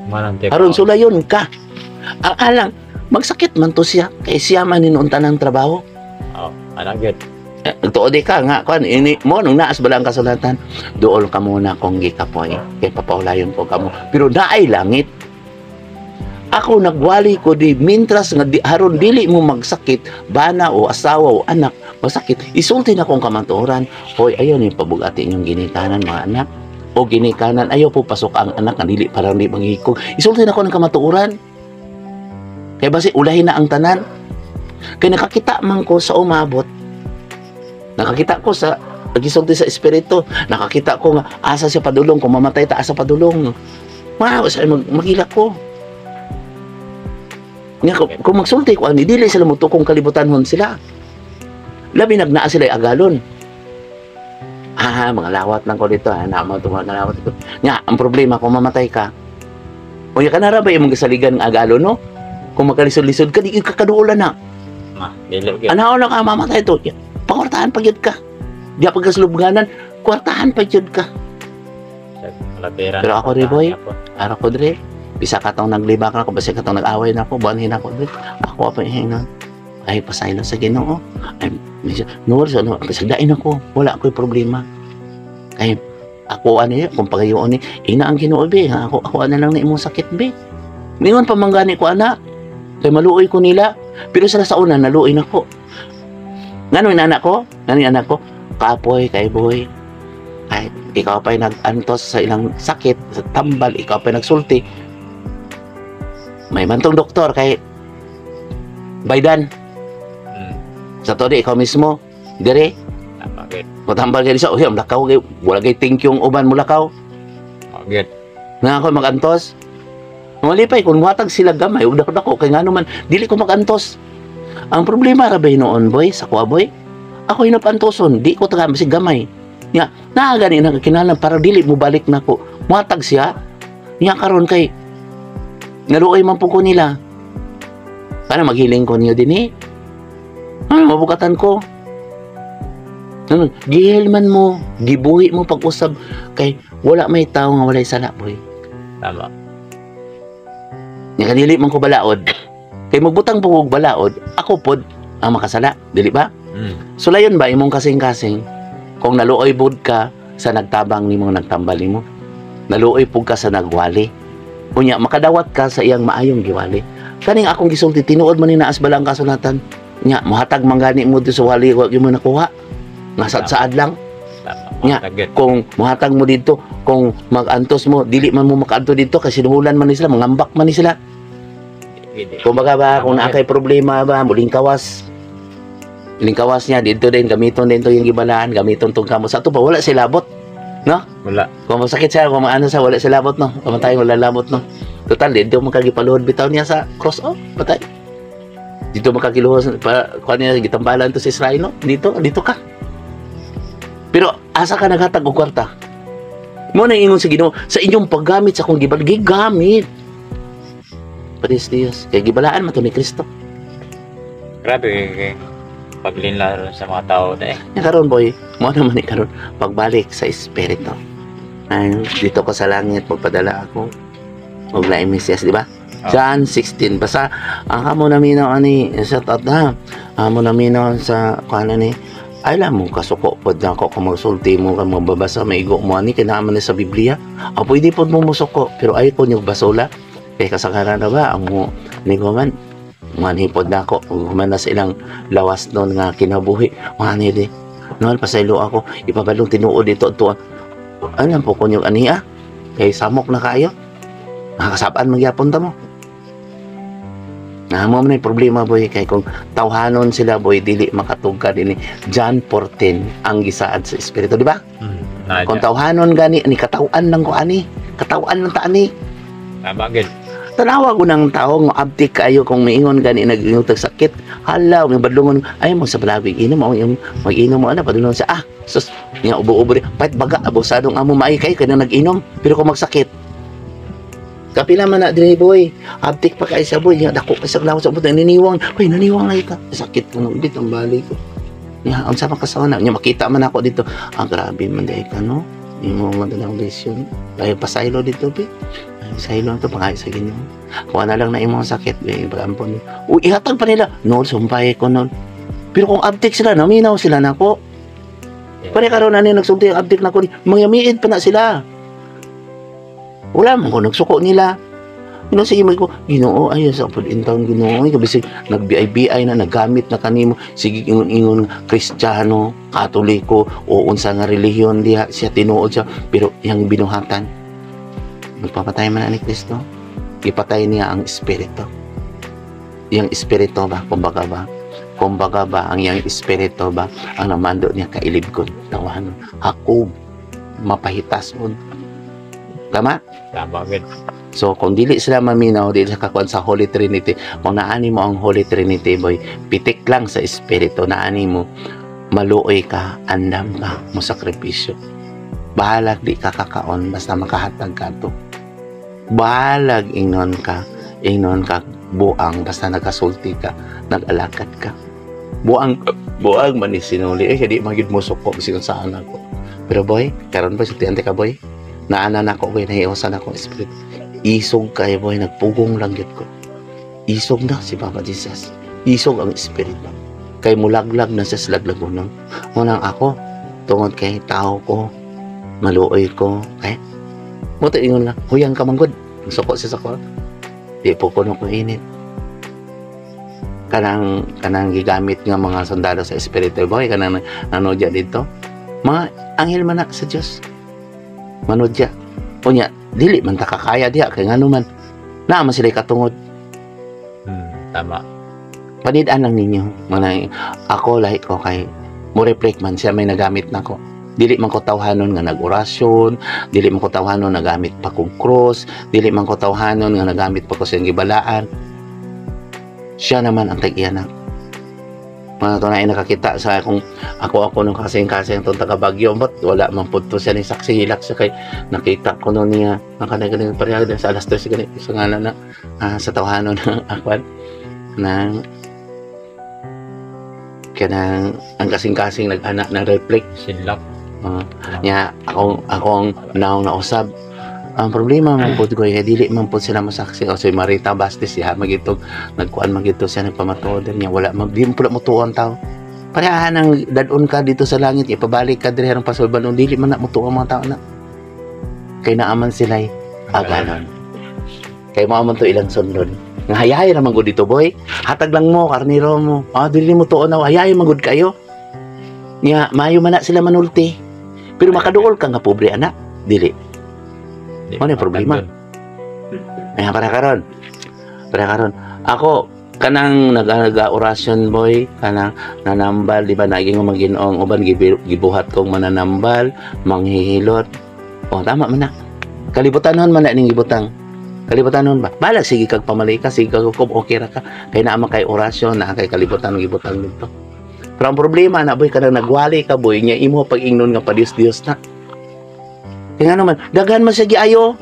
Manang te. Aron sulayon ka. Ang alang magsakit man to siya kay siya man hinuon tanang trabaho. Oh, ana gid. Eh, nagtuo di ka nga kuan ini mo nung naas bala ang kasulatan, duol ka muna kung gikapoy kay papaulayon ko kamo, pero naay langit. Ako nagwali ko di mintras nga di, aron dili mo magsakit bana o asawa o anak masakit, isulti na kong kamatuoran. Hoy, ayaw ni pabugati inyong ginikanan, mga anak, o ginikanan, ayaw po pasok ang anak nga dili parang di manghikog. Isulti na ko ng kamatuoran kay basi ulahin na ang tanan, kay nakakita man ko sa umabot. Nakakita ko sa nagisulti sa espiritu. Nakakita ko nga asa siya padulong, kung mamatay ta asa padulong. Ma, sa magila ko. Nga kung magsulti ko ani dili sila motukong kalibutanhon sila. Labi nagnaa sila agalon. Ah, mga lawat lang ko dito, ha, na mo mga lawat dito. Nga, ang problema kung mamatay ka. Unya ka na ra ba imong gisaligan nga agalon, no? Kung makalisod-lisod ka, di ka kaduolan na. Ma, dili gid. Anaon na ka mamatay to. Pangwartahan pa gyud ka. Di pa kaslubganan, kwartahan pa gyud ka. Wala pera. Pero ako rin, boy. Ara ko dire. Bisa ka tong naglibak na ako, basta ka tong nag-away na ako, buwanhin ako dire. Ako pa hinon. Ay pasaylo sa Ginoo. Ay medyo no, so no, pasagdain ako. Wala ako'y problema. Ay ako ano yun, kung pagayoon ni ina ang Ginoo be, ha? Ako ako ana lang na imong sakit be. Ningon pa man gani ko ana. Kay maluoy ko nila. Pero sa una naluoy nako. Ngano yung anak ko? Ngano yung anak ko? Kapoy kay boy. Ay, ikaw pa'y nag-antos sa ilang sakit, sa tambal, ikaw pa'y nagsulti. May mantong doktor kay Baidan. Sa to di, ikaw mismo. Dire, Tama gid. matambal kay sa, uy, ang lakaw, kay, wala kay thank you ang uban mo lakaw. Oh, gid. Nga ako magantos. Malipay, kung watag sila gamay, ug dako dako, kay ngano man, dili ko magantos. Ang problema ra ba noon, boy, sa kuwa, boy? Ako hinapantoson, di ko taga si gamay. Nya, naa gani na kinahanglan para dili mo balik nako. Muhatag siya. Nya karon kay naluoy man po ko nila. Para maghiling ko niyo din eh. Ano, mabukatan ko. Ano, gihil man mo, gibuhi mo pag-usab kay wala may tao nga walay sala, boy. Tama. Nya kanili man ko balaod. Kay magbutang po og balaod, ako pod ang makasala, dili ba? Sulayon ba imong kasing-kasing kung naluoy bod ka sa nagtabang nimo, nagtambal nimo? Naluoy pud ka sa nagwali. Unya makadawat ka sa iyang maayong giwali. Kaning akong gisulti tinuod man ni naas bala ang kasulatan. Nya mohatag man gani mo dito sa wali wa gyud mo nakuha. Nga saad lang. Tama. Nga. Tagit. Kung mohatag mo dito, kung magantos mo, dili man mo makaadto dito kasi sinuhulan man ni sila, mangambak man ni sila. Gid. Kumbaga ba, kung naa kay problema ba, muling kawas. Muling kawas niya, dito din, gamiton din to yung gibalaan, gamiton tong kamo. Sa ato pa, wala sila labot. Wala. Kung masakit siya, kung maano siya, wala sila labot, no? Kamatay, wala labot, no? Total, dito makagipaluhod bitaw niya sa cross, oh, patay. Dito makagiluhod, pa, kuha niya, gitambalan to sa Israel, no? Dito, dito ka. Pero asa ka naghatag og kwarta? Mo na ingon sa Ginoo sa inyong paggamit sa akong gibal, gigamit. Paris Dios, kay gibalaan man to ni Kristo. Grabe kay paglinla sa mga tao na eh. Nya karon, boy, mo naman ni karon pagbalik sa espiritu. Ay, dito ko sa langit magpadala ako og laing Mesiyas, di ba? Ah. John 16. Basta ang kamo naminaw ani, shout out na. Amo naminaw sa kuan ni ay alam mo kasuko pod na ako kung magsulti mo ka magbabasa maigo mo ani kinahanglan ni sa Biblia. Ah, pwede pod mo musuko pero ay ko nyo basula kay kasagaran na ba ang mo ni man manhipod na ako human na sa ilang lawas noon nga kinabuhi mani di noon pasaylo ako ipabalong tinuod dito to alam po ko nyo aniya kay samok na kayo makakasabaan magyapon ta mo na mo man problema, boy, kay kung tawhanon sila, boy, dili makatugka dinhi John 14 ang gisaad sa espiritu, di ba? Na Kung tawhanon gani ni katawan lang ko ani, katawan lang ta ani. Tama gid. Tanawa ko ng tao nga abtik kayo kung miingon gani nag-ingong sakit. Hala, may badlongon ay mo sa palabig inom mo yung mag-inom mo ana padulong sa ah sus nga ubo-ubo rin. Pait baga abusadong amo maay kay kanang nag-inom pero kung magsakit kapila man na dire, boy, abtik pa kay sa boy nga dako kay sa lawas sa buto niniwang, hoy, naniwang lagi ka sakit ko nung dito ang bali ko nya unsa man kasawa nya makita man ako dito, ah, grabe man dai ka no imo man dalang lesyon ay pasaylo dito be. Ay, pasaylo to pangay sa Ginoo. Kuha na lang na imong sakit be pagampon. Uy, ihatag pa nila no sumpay ko no. Pero kung abtik sila naminaw sila nako. Pare karon ani nagsulti ang abtik nako, mangyamiid pa na sila. Wala man ko nagsuko nila. Ino sige mo ko, Ginoo ay sa pud in town Ginoo ay kabisig nag-BI-BI na nagamit na kanimo sige ingon-ingon Kristiyano, Katoliko o unsa nga relihiyon diha siya tinuod siya pero iyang binuhatan nagpapatay man na ni Kristo. Ipatay niya ang espiritu. Iyang espiritu ba, kumbaga ba? Kumbaga ba, ang iyang espiritu ba, ang namando niya kailibgon, tawanon, hakob, mapahitas on. Tama? Tama gid. So, kung dili sila maminaw, dili sa kakuan sa Holy Trinity, kung naani mo ang Holy Trinity, boy, pitik lang sa espiritu, naani mo, maluoy ka, andam ka, mo sakripisyo. Bahalag di ka kakaon, basta makahatag ka to. Bahalag ingnon ka, buang, basta nagasulti ka, nag-alakad ka. Buang, buang man ni sinuli, eh, di magyud mo suko, bisig saan ako. Pero boy, karon ba, sultian ka, boy, naana na ako, boy, nahiusan ako, espiritu. Isog kayo, boy, nagpugong lang gyud ko. Isog na si Papa Jesus. Isog ang espiritu. Kay mulaglag na sa laglagonon. Unang ako, tungod kay tao ko, maluoy ko, kay mo ingon lang, huyang ka manggod. Suko siya sa ko. Di po kuno ko init. Kanang kanang gigamit nga mga sundalo sa espiritu, boy, kanang nanodya dito. Mga anghel man na sa Dios. Manodya. Unya, dili man ta kakaya diha kay ngano man naa man sila katungod. Tama. Panid-an lang ninyo mga ako lahi ko kay mo reflect man siya may nagamit nako. Dili man ko tawhanon nga nag-orasyon, dili man ko tawhanon nagamit pa kog cross, dili man ko tawhanon nga nagamit pa ko siyang gibalaan. Siya naman ang tag-iya na mga to na nakakita sa akong ako ako nung kasing-kasing itong taga Baguio but wala man pud to siya ni saksi hilak siya kay nakita ko nun niya ang kanang pareha din sa alas 3 gani sa ngalan na ah, sa tawhanon ng akwan ng kanang ang kasing-kasing nag-ana ng reflect. Sinlak. Nya ako akong naong nausab ang problema man pud ko kay dili man pud sila masaksi o si Marita Bastes siya magitog nagkuan magito siya nagpamatuod niya wala man di mo pula mutuo ang tao parehan ang dadon ka dito sa langit ipabalik ka diri ang pasulban dili man na mutuo ang mga tao na kay naaman sila aganon kay mao man to ilang sundon nga hayahay ra man gud dito, boy, hatag lang mo karniro mo, ah, dili mo tuon na hayahay man gud kayo nya maayo man na sila manulti pero makaduol ka nga pobre ana dili. Di Ano yung problema? Ayan, para karon. Para karon. Ako, kanang nag-orasyon, boy, kanang nanambal, di ba, naging maginoong uban, gibuhat kong mananambal, manghihilot. O, tama man na. Kalibutan nun man na ning gibutang. Kalibutan nun ba? Balag, sige kag pamalay ka, sige kag hukom, okay ra ka. Kay naa man kay orasyon, naa kay kalibutan ng gibutang dito. Pero ang problema na, boy, kanang nagwali ka, boy, nya imo pag-ingnon nga pa Dios na. Kaya nga naman, daghan man siya giayo.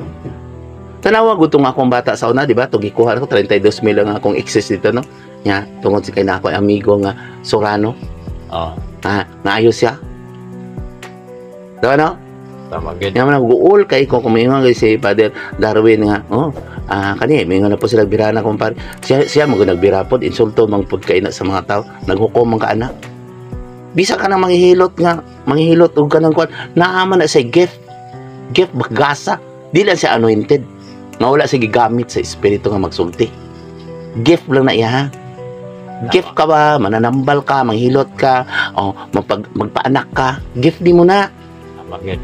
Tanawa gud tong akong bata sa una, di ba? Tug gikuha ko 32 mil ang akong excess dito, no? Nya, tungod si kay na ako amigo nga Sorano. Oh, Ah, naayo siya. Diba, no? Tama gid. Nga man guol kay ko kung mingon kay si Father Darwin nga, oh, ah, kani mingon na po sila bira na kumpare. Siya siya mo nagbira pod, insulto man pud kay na sa mga tao, naghukom man ka ana. Bisa ka nang manghihilot nga, manghihilot og kanang kwan, naa man na sa gift. Gift bagasa. Di lang siya anointed. Nga wala siya gigamit sa espiritu nga magsulti. Gift lang na iya, ha. Gift ka ba, mananambal ka, manghilot ka, o magpaanak ka, gift di mo na. Tama gid.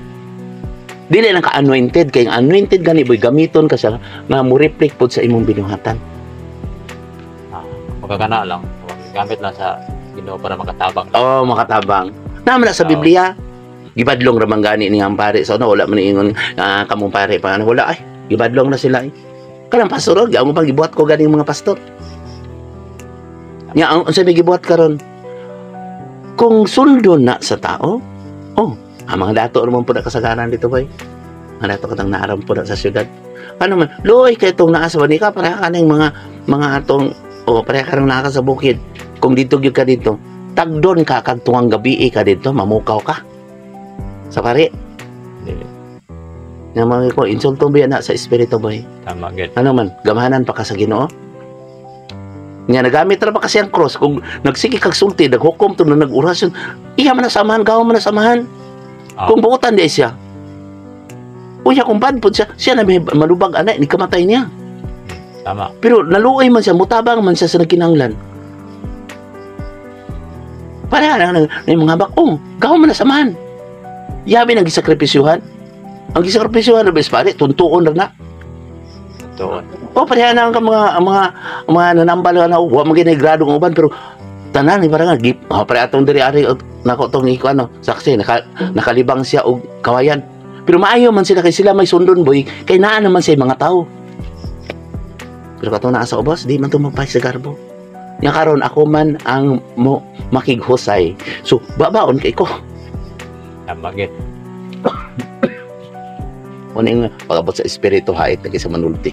Dili lang ka anointed kay ang anointed gani, boy, gamiton ka siya nga mo reflect pod sa imong binuhatan. Magkakana lang. Gamit lang sa Ginoo para makatabang. Oh, makatabang. Naman na sa Biblia. Gibadlong ra man gani ni ang pare. So no, wala man ingon kamong pare pa ano, wala ay. Gibadlong na sila ay. Kanang pastor, oh, ang pang gibuhat ko ganing mga pastor. Nya ang unsa may gibuhat karon? Kung sundon na sa tao, oh, ang mga dato naman po na kasagaran dito, boy. Mga dato katang naaram po na sa syudad. Ano man, luoy kay itong naa sa banika, pareha ka ng mga atong, oh, pareha ka nang naa ka sa bukid. Kung dito gyud ka dito, tagdon ka kag tungang gabi ka dito, mamukaw ka. Sa pare, Dili. Nga mga ko, insulto ba na sa espiritu, boy? Tama gid. Ano man, gamahanan pa ka sa Ginoo? Nga nagamit ra ba kasi ang cross kung nagsige kag sulti, naghukom to na nag-orasyon, iya man na samahan, gawa man na samahan. Kung buotan di siya. Unya kung bad pod siya, siya na may malubag ana ni kamatay niya. Tama. Pero naluoy man siya, mutabang man siya sa nagkinahanglan. Para na na yung mga bakong, gawa man na samahan. Yabi ang gisakripisyuhan. Ang gisakripisyuhan na pare, tuntuon na na. Tuon. O pareha na ang mga nanambal na wa man gini grado ng uban pero tanan ni parang gip oh, pare atong diri ari nako tong iko ano saksi nakalibang siya og kawayan. Pero maayo man sila kay sila may sundon, boy, kay naa naman sa mga tao. Pero katong naa sa ubos di man to magpay sa garbo. Nya karon ako man ang mo makighusay. So babaon kay ko. Tama gid. Una yung pag-abot sa espiritu hait na sa manulti.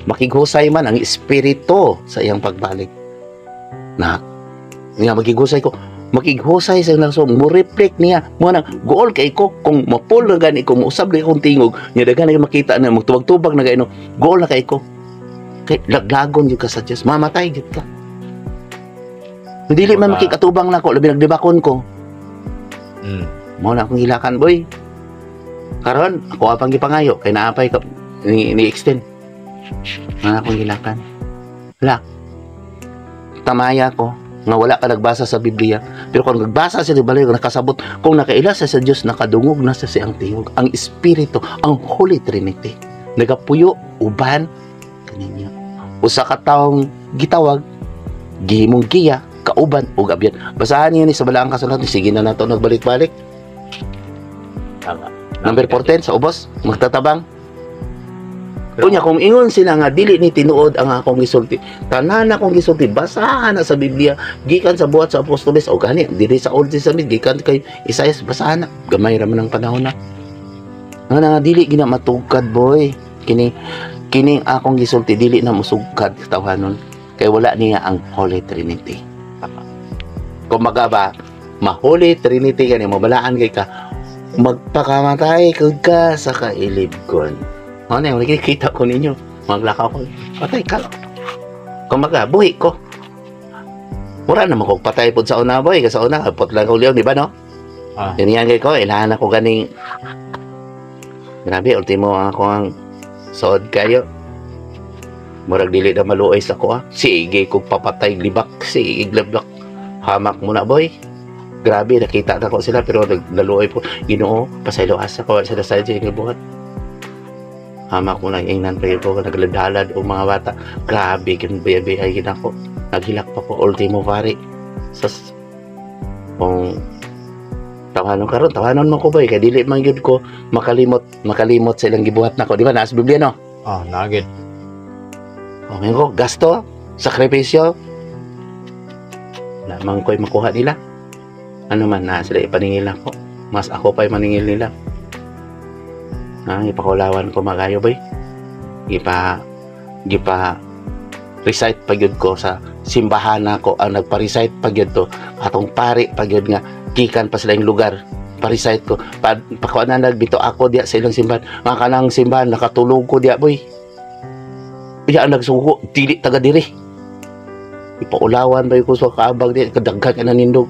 Makighusay man ang espiritu sa iyang pagbalik. Na, niya makighusay ko. Makighusay sa nang so mo reflect niya mo nang gool kay ko kung mapul na gani ko mousab na akong tingog niya daghan na makita na magtubag-tubag na gaino gool na kay ko kay laglagon gyud ka sa Dios, mamatay gyud ka, dili man makikatubang nako labi nagdibakon ko. Mao na akong gilakan, boy. Karon ako apang gipangayo kay naapay ka ni extend. Mao na akong gilakan. Wala. Tamaya ko nga wala ka nagbasa sa Biblia. Pero kung nagbasa sa Biblia, nakasabot kung nakaila sa Dios, nakadungog na sa siyang tingog ang Espiritu, ang Holy Trinity. Nagapuyo uban kaninyo. Usa ka taong gitawag, gihimong giya, kauban ug abyan. Basahan niyo ni sa balaang kasulatan. Sige na nato nagbalik-balik. Tama. Number 14 sa ubos, magtatabang. Unya kung ingon sila nga dili ni tinuod ang akong gisulti, tanan akong gisulti basahan na sa Biblia gikan sa buhat sa apostoles o gani diri sa Old Testament gikan kay Isaias, basahan na. Gamay ra man ang panahon na. Nga nga dili gina matugkad, boy. Kini kining akong gisulti dili na musugkad tawhanon kay wala niya ang Holy Trinity. Kumbaga ba, ma-Holy Trinity kani mabalaan kay ka magpakamatay kag ka sa kailibgon. Ano yung nakikita ko ninyo? Maglakaw ko. Patay ka. Kumbaga, buhi ko. Mura naman kong patay po sa una, boy. Kasi sa una, kapot lang ko liyaw, di ba, no? Ah. Yan yan kay ko, ilahan ako ganing. Grabe, ultimo ako ang sood kayo. Murag dili na maluoy sa ko, ah. Sige, kung papatay, libak. Sige, libak. Hamak mo na, boy. Grabe, nakita na ko sila, pero naluoy po. Ginoo, pasaylo asa ko, sila sa inyo buhat. Hamak mo lang, ingnan pa ko, nagladalad o mga bata. Grabe, kinabiyay gina ko. Naghilak pa ko, ultimo pare. Sas, kung tawanon karon, tawanon mo ko, boy, kay dili man gyud ko makalimot sa ilang gibuhat nako, di ba? Naa sa Biblia, no? Oh, nagid. Okay ko, gasto, sakripisyo. Wala man ko'y makuha nila. Ano man na sila ipaningil ako. Mas ako pa'y maningil nila. Ah, ipakulawan ko magayo, boy. Gipa gipa recite pa gyud ko sa simbahan nako, ang nagpa-recite pa gyud to atong pari pa gyud nga gikan pa sila yung lugar, pa-recite ko pa pakuan na nagbito ako diya sa ilang simbahan nga kanang simbahan nakatulog ko diya, boy. Iya ang nagsugo, dili taga diri. Ipaulawan ba ko sa kaabag diya, kadaghan ka na nindog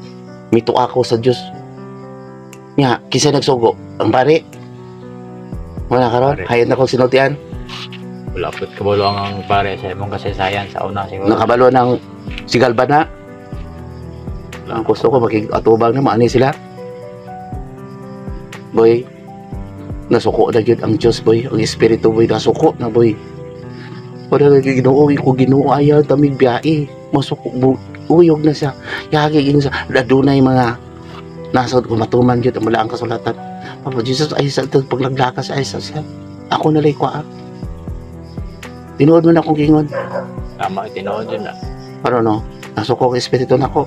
mito ako sa Dios nya. Kinsa nagsugo? Ang pari. Wala karon. Pari. Hayat na kong sinultian. Wala pud kabalo ang pare sa imong kasaysayan sa una siguro. Nakabalo ng sigalba na ang gusto ko makig-atubang na maani sila, boy. Nasuko na gyud ang Diyos, boy. Ang espiritu, boy, nasuko na, boy. Wala na Ginoo ko, Ginoo, ayaw tamig biyahe, masuko uyog na siya, yagi gino siya. Adunay mga nasod ko matuman gyud ang ang kasulatan. Papa Jesus ay sa ito paglaglakas ay sa siya. Ako na lay kwa. Tinuod mo na akong gingon. Tama, tinuod yun na. Pero no, nasuko ang espiritu nako.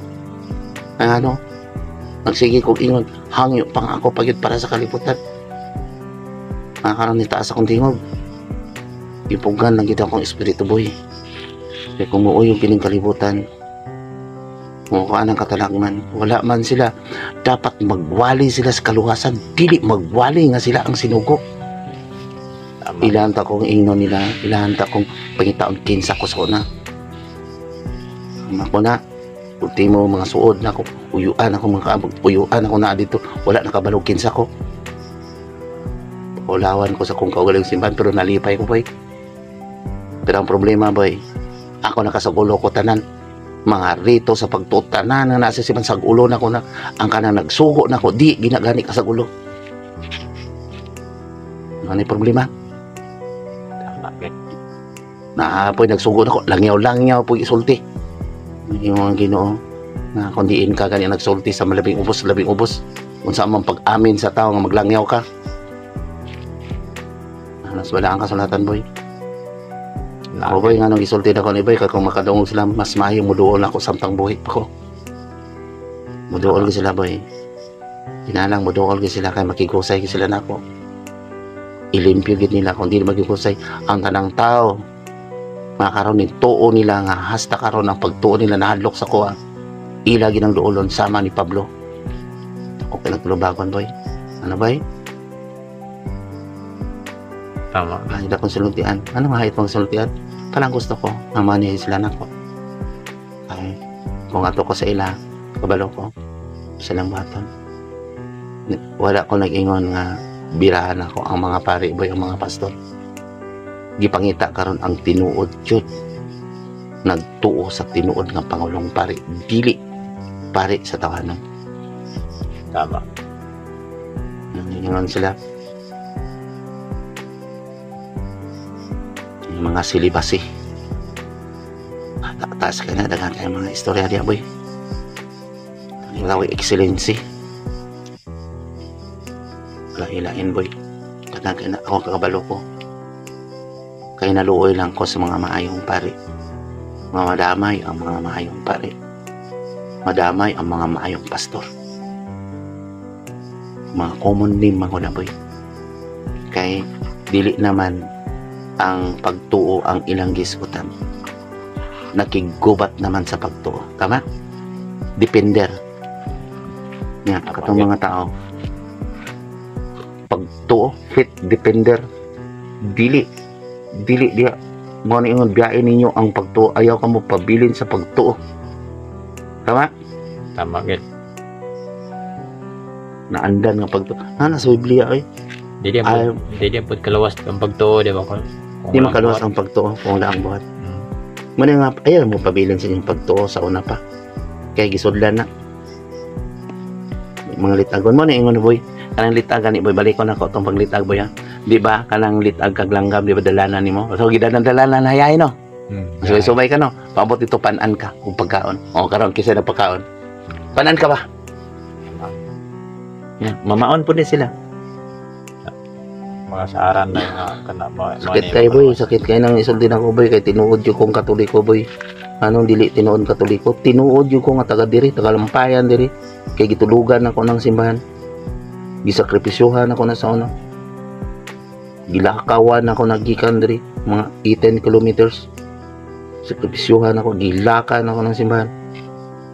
Ang ano, nagsige kog ingon, hangyo pang ako pagyud para sa kalibutan. Nakakaroon ni taas akong tingog. Ipugan lang gyud akong espiritu, boy. Kaya kung muuyog kining kalibutan, mukha ng katalagman, wala man sila. Dapat magwali sila sa kaluwasan. Dili magwali nga sila ang sinugo. Tama. Ilahan ta kong ingnon nila, ilahan ta kong pangitaon kinsa ko sa una. Ako na, ultimo mga suod na ako, uyuan ako mga kaabog, uyuan ako na dito, wala nakabalog kinsa ko. Ulawan ko sa kong kaugaling simbahan, pero nalipay ko, boy. Pero ang problema, boy, ako nakasagulo ko tanan. Mga rito sa pagtutanan na nasa simbahan, sagulo na ko na, ang kanang nagsugo na ko, di ginagani ka sa gulo. Ano yung problema? Tama gyud. Na po'y nagsugo na ko, langyaw-langyaw po'y isulti. Yung mga Ginoo na kung diin ka gani nagsulti sa malabing ubos, labing ubos, unsa man pag-amin sa tao nga maglangyaw ka. Anas wala ang kasulatan, boy. Ako, boy, nga nung isulti na ko ni boy, kay kung makadungog sila, mas maayo muduol ako samtang buhi pa ko. Muduol ko sila, boy. Kinalang muduol ko sila kay makigusay ko sila nako. Ilimpyo gid nila kung di magigusay ang tanang tao. Makaroon ni tuo nila nga hasta karon ang pagtuo nila nahadlok sa kuha. Ila ginang duolon sama ni Pablo. Ako pinagtulubagon, boy. Ano, boy? Tama. Kahit akong sultian. Ano nga itong sultian? Parang gusto ko. Ang mani sila nako. Ay, kung ato ko sa ila, kabalo ko. Silang buhaton. Wala ko nag-ingon nga birahan ako ang mga pari, boy, ang mga pastor. Gipangita karon ang tinuod jud. Nagtuo sa tinuod nga pangulong pari, dili pari sa tawanan. Tama. Ingon sila. Yung mga silibasi. Taas ka na, daghan kayo mga istorya diya, boy. Wala ko'y excellency. Wala ilain, boy. Daghan kayo na, ako kakabalo ko. Kaya naluoy lang ko sa mga maayong pari. Mga madamay ang mga maayong pari. Madamay ang mga maayong pastor. Mga common name ako na, boy. Kay dili naman ang pagtuo ang ilang gisgutan. Nakigubat naman sa pagtuo. Tama? Depender. Nga, katong mga tao. Pagtuo, fit, depender. Dili. Dili diya. Mo ni ingon biyain ninyo ang pagtuo. Ayaw ka mo pabilin sa pagtuo. Tama? Tama gyud. Naandan nga pagtuo. Ah, nasa Biblia ay. Dili Ay, po, dili po kalawas ang pagtuo, di ba? Kung di walang makaluwas buhat. ang pagtuo kung wala ang buhat. Muna nga, ayaw mo pabilin sa inyong pagtuo sa una pa. Kaya gisudlan na. Mga litagon mo na ingon, boy. Kanang litag gani, boy, balik ko na ko tong paglitag, boy, ha. Di ba kanang litag kag langgam, di ba dalanan nimo? So gidanan dalanan hayay no. Subay-subay ka no. Paabot dito panan ka ug pagkaon. O karon kinsa na pagkaon? Panan ka ba? Yeah, mamaon po ni sila. Mga saaran na nga kana mo. Sakit kay, boy, sakit kay nang isulti nako, boy, kay tinuod jud kong Katoliko, boy. Anong dili tinuod Katoliko? Tinuod jud ko nga taga diri, taga Lampayan diri. Kay gitulugan ako ng simbahan. Gisakripisyuhan ako na sa una. Gilakawan ako nagikan diri, mga 18 kilometers. Sakripisyuhan ako, gilakan ako ng simbahan.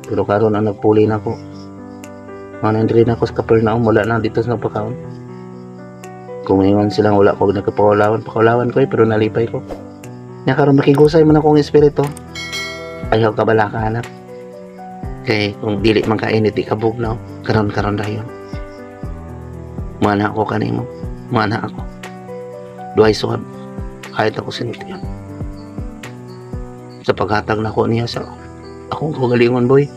Pero karon ang nagpuli na ako. Mga nandiri na ako sa Capernaum, wala na dito sa nagpakaon. Kung ingon silang wala ko nagkapakulawan, pakulawan ko eh, pero nalipay ko. Nya karon makigusay man akong espiritu. Ayaw ka bala ka, anak. Kay kung dili man kainit, di ka bugnaw. Karon karon dayon. Mana ako kanimo. Mana ako. Duhay suhab. Kahit ako sinutiyan. Sa paghatag nako niya sa akong kagalingon, boy.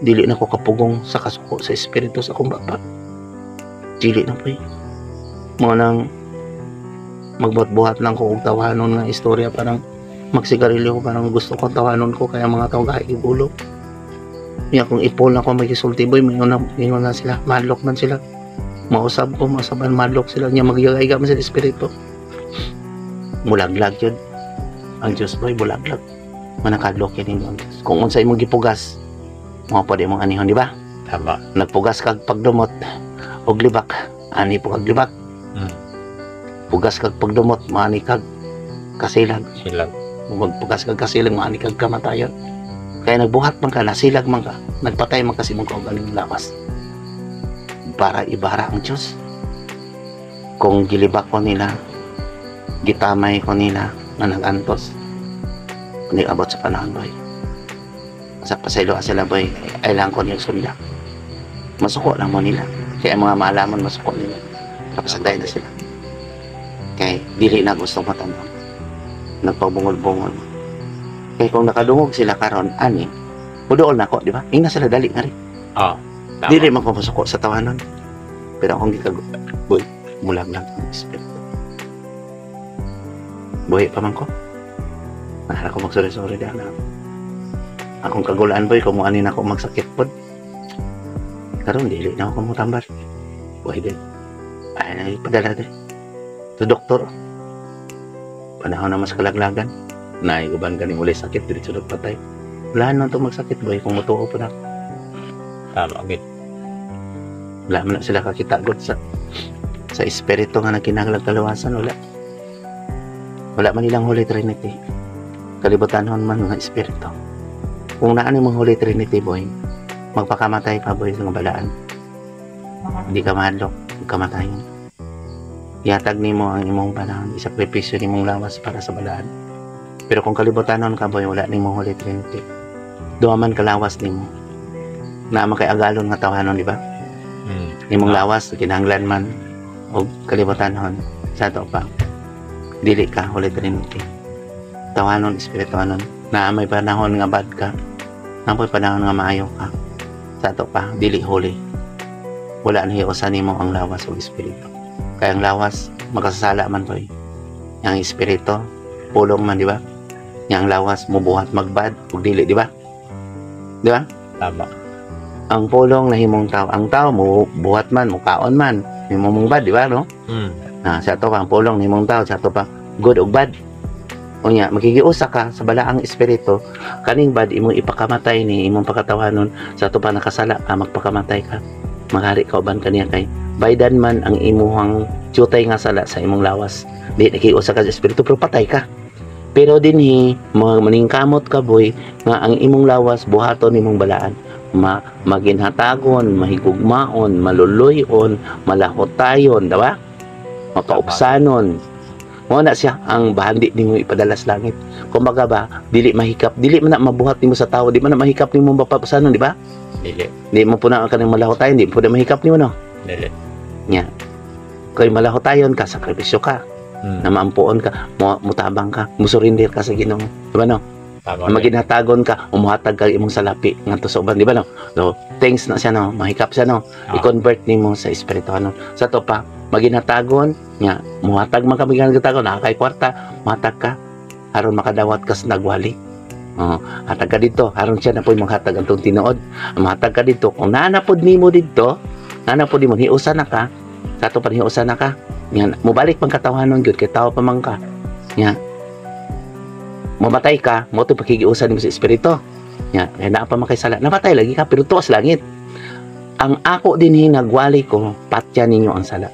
Dili na ko kapugong sa kasuko sa espiritu sa akong baba. Dili na, boy. Mo nang magbuhat-buhat lang ko og tawanon nga istorya, parang magsigarilyo ko, parang gusto ko tawanon ko kaya mga tao kahit igulo. Niya kung ipol na ko magisulti, boy, ingon na sila, madlok man sila. Mausab ko, mausaban, madlok sila. Niya magyagay man sila espiritu. Mulaglag yun. Ang Diyos, boy, bulaglag. Manakadlok yun ang Diyos. Kung unsa imong gipugas, mao pa di mong anihon, di ba? Tama. Nagpugas kag pagdumot og libak, ani po kag libak. Pugas kag pagdumot, maani kag kasilag. Silag. Magpugas kag kasilag, maani kag kamatayon. Kaya nagbuhat man ka, nasilag man ka, nagpatay man ka sa imong kaugalingong lawas. Para ibara ang Diyos. Kung gilibak ko nila, gitamay ko nila na nag-antos, hindi abot sa panahon, boy. Sa pasaylo sila, boy, ay lang ko niyang sunda. Masuko lang mo nila. Kaya ang mga maalaman, masuko nila. Kapasagday na sila. Kay dili na gusto matanaw. Nagpabungol-bungol. Kay kung nakadungog sila karon ani, muduol na ako, di ba? Ingna sila dali nga rin. Ah. Tama. Dili man ko masuko sa tawanon. Pero akong gikag, boy, mulag lang ang espiritu. Buhi pa man ko. Nahara ko magsuri-suri dahil na. Akong kagulaan, boy, kung ani na ako magsakit pod. Karon dili na ako mutambal. Buhi din. Ay, padala din. To doktor. Panahon na mas kalaglagan. Naiguban ganing uli sakit, diretso nagpatay. Wala na to magsakit, boy, kung mutuo pa na. Tama gid. Wala man na sila kakita god sa espiritu nga nagkinahanglag kalawasan, wala. Wala man nilang Holy Trinity. Kalibutanhon man nga espiritu. Kung naa ni mong Holy Trinity, boy, magpakamatay ka, boy, sa nga balaan. Hindi ka mahadlok, kamatayon. Ihatag nimo ang imong panahon, isakripisyo nimong lawas para sa balaan. Pero kung kalibutanon ka, boy, wala nimo Holy Trinity. Duha man kalawas nimo. Naa man kay agalon nga tawanon, di ba? Mm. Imong lawas kinahanglan man og kalibutanhon. Sa ato pa, dili ka Holy Trinity. Tawanon, espirituanon. Na may panahon nga bad ka, na may panahon nga maayo ka. Sa ato pa, dili holy. Wala na hiusan nimo ang lawas ug espiritu. Kaya ang lawas makasasala man, boy. Ang espiritu pulong man, di ba? Yang lawas mubuhat magbad ug dili, di ba? Di ba? Tama. Ang pulong nahimong tao, ang tao mo buhat man, mukaon man, nimo mong bad, di ba, no? Mm. Na sa ato pa ang pulong nahimong tao, sa ato pa good ug bad. Unya makigiusa ka sa balaang espiritu, kaning bad imong ipakamatay ni imong pakatawanon. Sa ato pa nakasala ka, magpakamatay ka, maghari ka uban kaniya kay baydan man ang imuhang jutay nga sala sa imong lawas. Di nakiusa ka sa espiritu pero patay ka. Pero dinhi mga maningkamot ka, boy, nga ang imong lawas buhaton nimong balaan, maginhatagon, mahigugmaon, maluloyon, malahotayon, diba? Mapaupsanon. Mao na siya ang bahandi nimo ipadala sa langit. Kumbaga ba, dili mahikap, dili man na mabuhat nimo sa tawo, di man na mahikap nimo mapaupsanon, di ba? Dili. Di mo po na ang kanang malahotayon, di po na mahikap nimo, no? Dili. Nya. Kay malahotayon ka, sakripisyo ka, na maampuon ka, mutabang ka, musurrender ka sa Ginoo, di ba, no? Tama. Maginhatagon ka, umuhatag ka imong salapi ngadto sa uban, di ba, no? So, thanks na siya, no, mahikap siya, no? Ah. I-convert nimo sa espirituano. Sa to pa, maginhatagon nga muhatag man ka, maginhatagon naa kay kwarta, muhatag ka aron makadawat ka sa nagwali. Oh, hatag ka dito aron siya na po'y maghatag ang tong tinuod. Muhatag ka dito kung naa na pod nimo didto, naa na pod nimo, hiusa na ka. Sa to pa, hiusa na ka. Yan, mobalik pang katawhanon gyud kay tao pa man ka. Nya. Mamatay ka, mo to pakigiusan nimo sa espiritu. Nya, kay naa pa man kay sala. Namatay lagi ka pero tuwa sa langit. Ang ako dinhi nagwali ko, patya ninyo ang sala.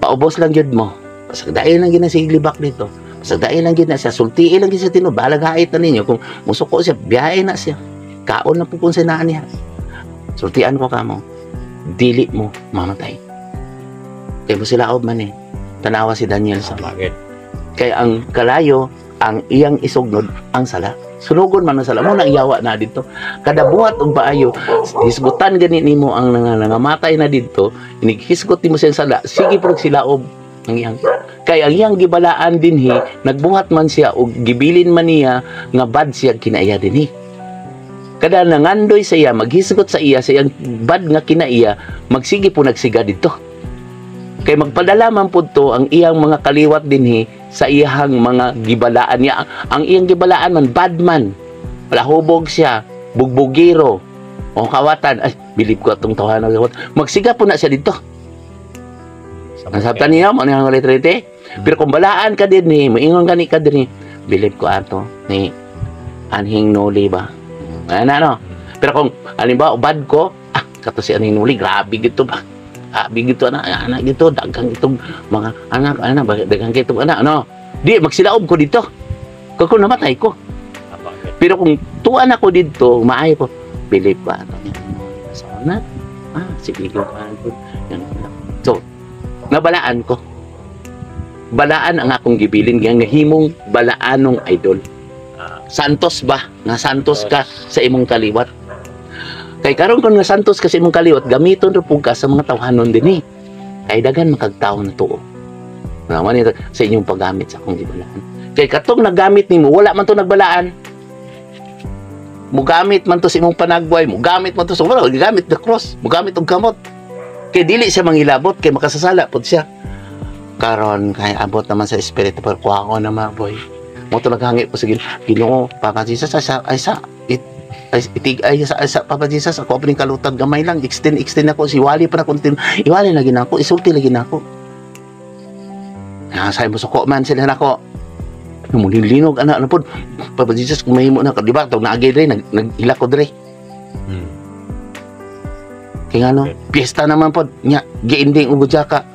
Paubos lang gyud mo. Pasagdain lang gyud na si Iglibak dito. Pasagdain lang gyud na siya, sultiin lang gyud sa tinuod, balag hait na ninyo kung musuko siya, biyahe na siya. Kaon na po kung sinaan niya. Sultian ko kamo. Dili mo mamatay. Kay mo sila man eh. Tanawa si Daniel sa Tama gid. Kay ang kalayo, ang iyang isugnod, ang sala. Sunugon man ang sala. Mo nang yawa na dito. Kada buhat og baayo, hisgutan gani nimo ang nangamatay na didto, inighisgot nimo siyang sala, sige prog silaob ang iyang. Kay ang iyang gibalaan dinhi, nagbuhat man siya og gibilin man niya nga bad siya kinaiya dinhi. Kada nangandoy sa iya, maghisgot sa iyang bad nga kinaiya, magsige po nagsiga didto. Kay magpadala man pud to ang iyang mga kaliwat dinhi sa iyang mga gibalaan niya. Ang iyang gibalaan man bad man. Wala hubog siya, bugbugiro. O kawatan, ay bilib ko atong tawhana kawat. Magsiga po na siya dito. Ang sabtan niya mo nang retrete. Pero kung balaan ka dinhi, moingon gani ka dinhi, bilib ko ato ni Anhing Noli ba. Ano ano. Pero kung halimbawa bad ko, kato si Anhing Noli, grabe gito ba. Abi gito ana, anak gito, daghang itong mga anak, anak, daghang itong anak, ano. Di magsilaob ko dito. Kung namatay ko. Tama gid. Pero kung tuan ako dito, maayo ko, bilib ba ato niya. Sa una, sige ko. Yan. So, nabalaan ko. Balaan ang akong gibilin, nga himong balaanong idol. Santos ba? Nga santos ka sa imong kaliwat. Kay karon kung nga santos ka sa imong kaliwat, gamiton ra pud ka sa mga tawhanon dinhi. Kay daghan makagtawo na tuo. Naman ito sa inyong paggamit sa akong gibalaan. Kay katong naggamit nimo, wala man to nagbalaan. Mugamit man to sa imong panagway, mugamit man to sa wala, gigamit the cross, mugamit og kamot. Kay dili siya mangilabot, kay makasasala pod siya. Karon kay abot naman sa espiritu pero kuha ko na mga boy. Mo to naghangi ko sa Ginoo, Papa Jesus ay sa ay sa it, ay itig ay sa, ay sa Papa Jesus ako pa ning kalutag gamay lang, extend extend ako si wali pa na konti iwali lagi na ako, isulti lagi na ako. Ah, say mo suko man sila nako. Mulinog ana na pod. Papa Jesus kung mahimo na ka, di ba? Tog naagi dre, nag ko dre. Kaya nga no, piyesta naman pod. Nya, giinding og jaka.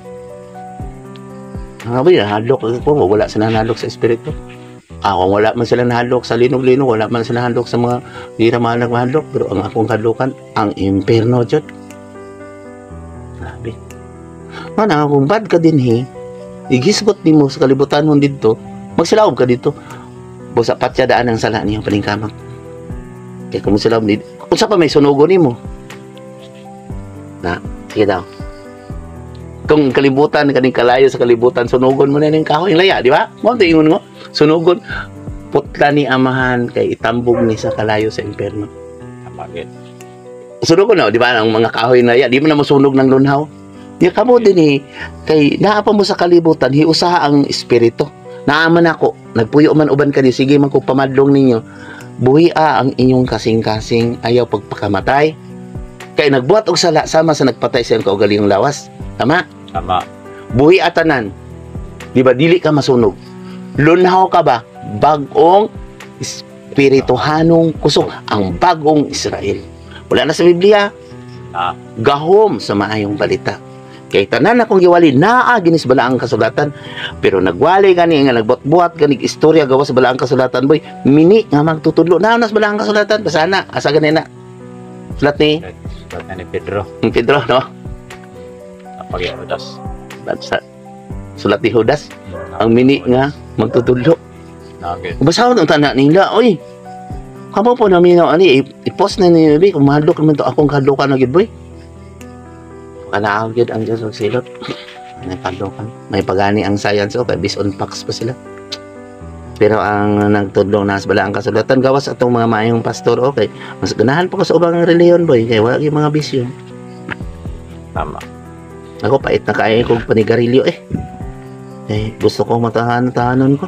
Nga ba, nahadlok ko, wala sila nahadlok sa espiritu. Ako wala man sila nahadlok sa linog-linog, wala man sila nahadlok sa mga di ra mahal nagmahadlok, pero ang akong kahadlokan, ang impierno jud. Grabe. Mana kung bad ka dinhi, igisgot nimo sa kalibutan mo didto, magsilaob ka dito. Busa patya daan ang sala niyang paningkamang. Kaya kung silaob ni, unsa pa may sunugo nimo? Na, sige daw. Kung kalibutan kaning kalayo sa kalibutan, sunugon mo na ning kahoy laya, di ba? Mo ingon mo, sunugon putla ni amahan kay itambog ni sa kalayo sa impierno. Tama gid. Sunugon na, di ba? Ang mga kahoy na ya, di mo na masunog ng lunhaw. Ya kamo din eh, kay naa pa mo sa kalibutan, hiusaha ang espiritu. Naaman ako, nagpuyo man uban kani, sige man ko pamadlong ninyo. Buhi ang inyong kasing-kasing, ayaw pagpakamatay. Kay nagbuhat og sala sama sa nagpatay sa iyong kaugalingong lawas. Tama? Tama. Buhi atanan. Di ba dili ka masunog? Lunhaw ka ba? Bagong espirituhanong kusog, ang bagong Israel. Wala na sa Biblia. Gahom sa maayong balita. Kay tanan akong giwali naa ginis balaang kasulatan, pero nagwali gani nga nagbuhat-buhat gani istorya gawas sa balaang kasulatan, boy mini nga magtutudlo naa nas balaang kasulatan, basta na asa gani na sulat ni Sulat ni Pedro. Pedro, no? Apag Judas. Sa sulat ni Judas ang mini nga magtutudlo. Nagit. Basahon ang tanan nila, oy. Kamo po namin ani i-post na ni kung mahadlok naman to akong kahadlokan na gid, boy. Kanaaw gid ang Diyos og silot. May kahadlokan. May pagani ang science o kay based on facts pa sila. Pero ang nagtudlong na sa balaang kasulatan gawas atong mga maayong pastor, okay. Mas ganahan pa ko sa ubang relihiyon, boy, kay wala gyud mga bisyo. Tama. Ako pait na kaayo kog panigarilyo eh. Eh gusto ko matahan-tahanon ko.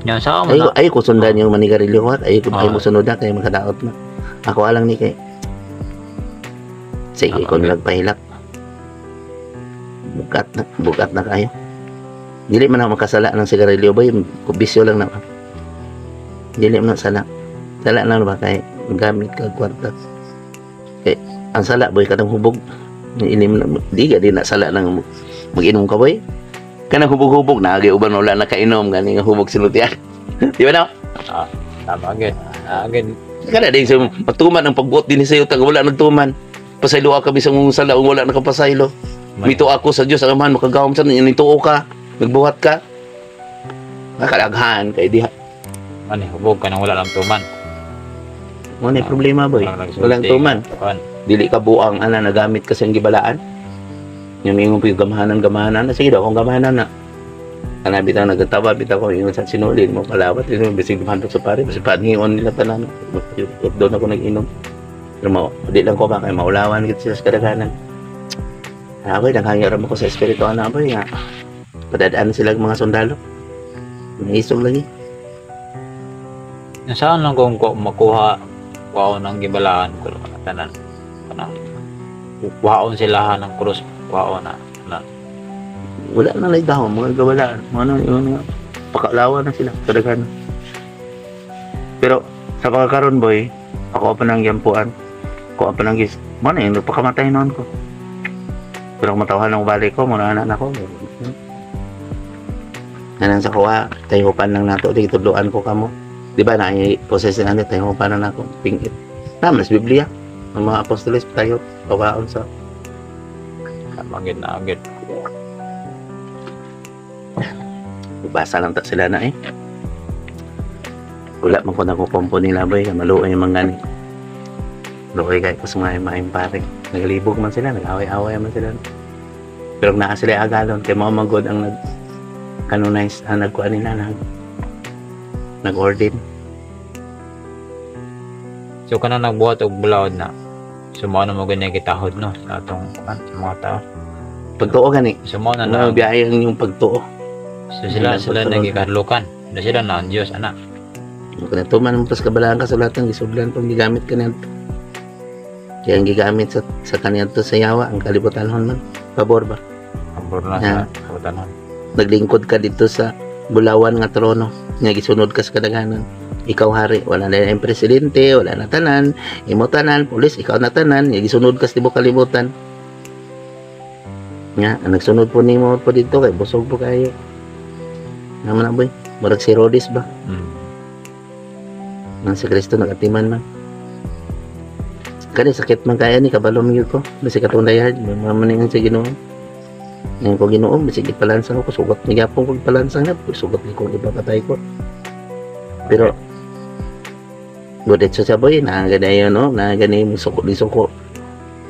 Yan sa Ay, mo na. ay ko sundan yung manigarilyo ko. Ay ko ay Ah. mo sunod na kay makadaot na. Ako alang ni kay. Sige, Tama, kung okay. nagpahilak. Bugat na kayo. Dili man ako makasala ng sigarilyo ba, yung bisyo lang na. Dili man sala. Sala lang ba kay gamit ka kwarta. Kay ang sala boy kanang hubog. Inim na di ka di na sala nang mag-inom ka boy. Kanang hubog-hubog na agi uban wala na kainom gani nga hubog sinultian. Di ba na? Tama gyud. Ah, gyud. Kana din sa pagtuman ang pagbuot din sa iyo tag wala nagtuman. Pasaylo ka bisang mong sala ug wala nakapasaylo. Mito ako sa Dios ang Amahan makagawom sa nituo ka, nagbuhat ka. Nakalaghan kay diha. Mani hubog ka nang wala lang tuman. Mo na problema boy. Walang tuman. Kuan. Dili ka buang ana nagamit ka sa iyong gibalaan. Yung ingon po yung gamahanan gamahanan na sige daw akong gamahanan na. Ana bitaw nagatawa bitaw ko ingon sa sinulid mo palawat ingon bisig gamahanan sa pare bisig panhion nila tanan. Doon ako nag-inom. Pero mo di lang ko ba kay maulawan gid sila sa kadaghanan. Ako naghangyo ko sa espiritu ana boy nga. Padadaan sila ang mga sundalo. Naisog lagi. Nasaan lang kung makuha kuhaon ang gibalaan ko tanan. Kanang kuhaon sila ng krus, kuhaon na. Na. Wala na lang dahon, mga gawalaan. Mga ano, yun nga. Pakaulawan na sila, kadaghan. Pero sa pagkakaroon boy, ako pa nang yampuan. Ako pa nang gis. Mana yung pakamatay noon ko. Pero kung matawahan ng balik ko, muna anak ko. Nanan sa kuha, tayopan lang nato, di tudloan ko kamo. Di ba na possession natin, tayopan lang nako, pingit. Naman sa Biblia, ang mga apostoles tayo, kawaon sa Tama gyud na gyud. Basa lang ta sila na eh. Wala man ko nakukumpo nila boy, maluoy man gani. Luoy kay ko sa mga maayong pare. Naglibog man sila, nag-away-away man sila. Pero naa sila agalon kay mao man gud ang nag canonize, ang nagkuan nila nag-ordain. So kanang nagbuhat og bulaod na. So mao na mo ganyan gitahod no sa atong kuan sa mga tao. Pagtuo gani. So mao na na. Ano biyahe ang inyong pagtuo. So sila Ang sila pagtuo. nagikadlukan. Na sila na ang Dios ana. Kung natuman mo pas kabalaan ka sa lahat ng gisublan pang gigamit ka niyan. Kaya ang gigamit sa kaniya to sa yawa, ang kalibutan man. Pabor ba? Pabor na sa kalibutan. Naglingkod ka dito sa Bulawan nga trono nga gisunod ka sa kadaghanan. Ikaw hari, wala na yung presidente, wala na tanan, imo tanan, pulis, ikaw na tanan, nga gisunod ka sa tibok kalibutan. Nga, ang nagsunod po nimo po dito kay busog po kayo. Naman na boy, murag si Rhodes ba? Nang si Kristo nagatiman man. Kani sakit man kaya ni kabalo mi ko. Basi katong dayad, mamaningan sa Ginoo. Ngayon ko Ginoo, basi gipalansang ko, sugat ni gyapon ko gipalansang na, sugat ni ko ipapatay ko. Pero godetso sa boy, naaganayon no, naaganayon mo suko ni suko.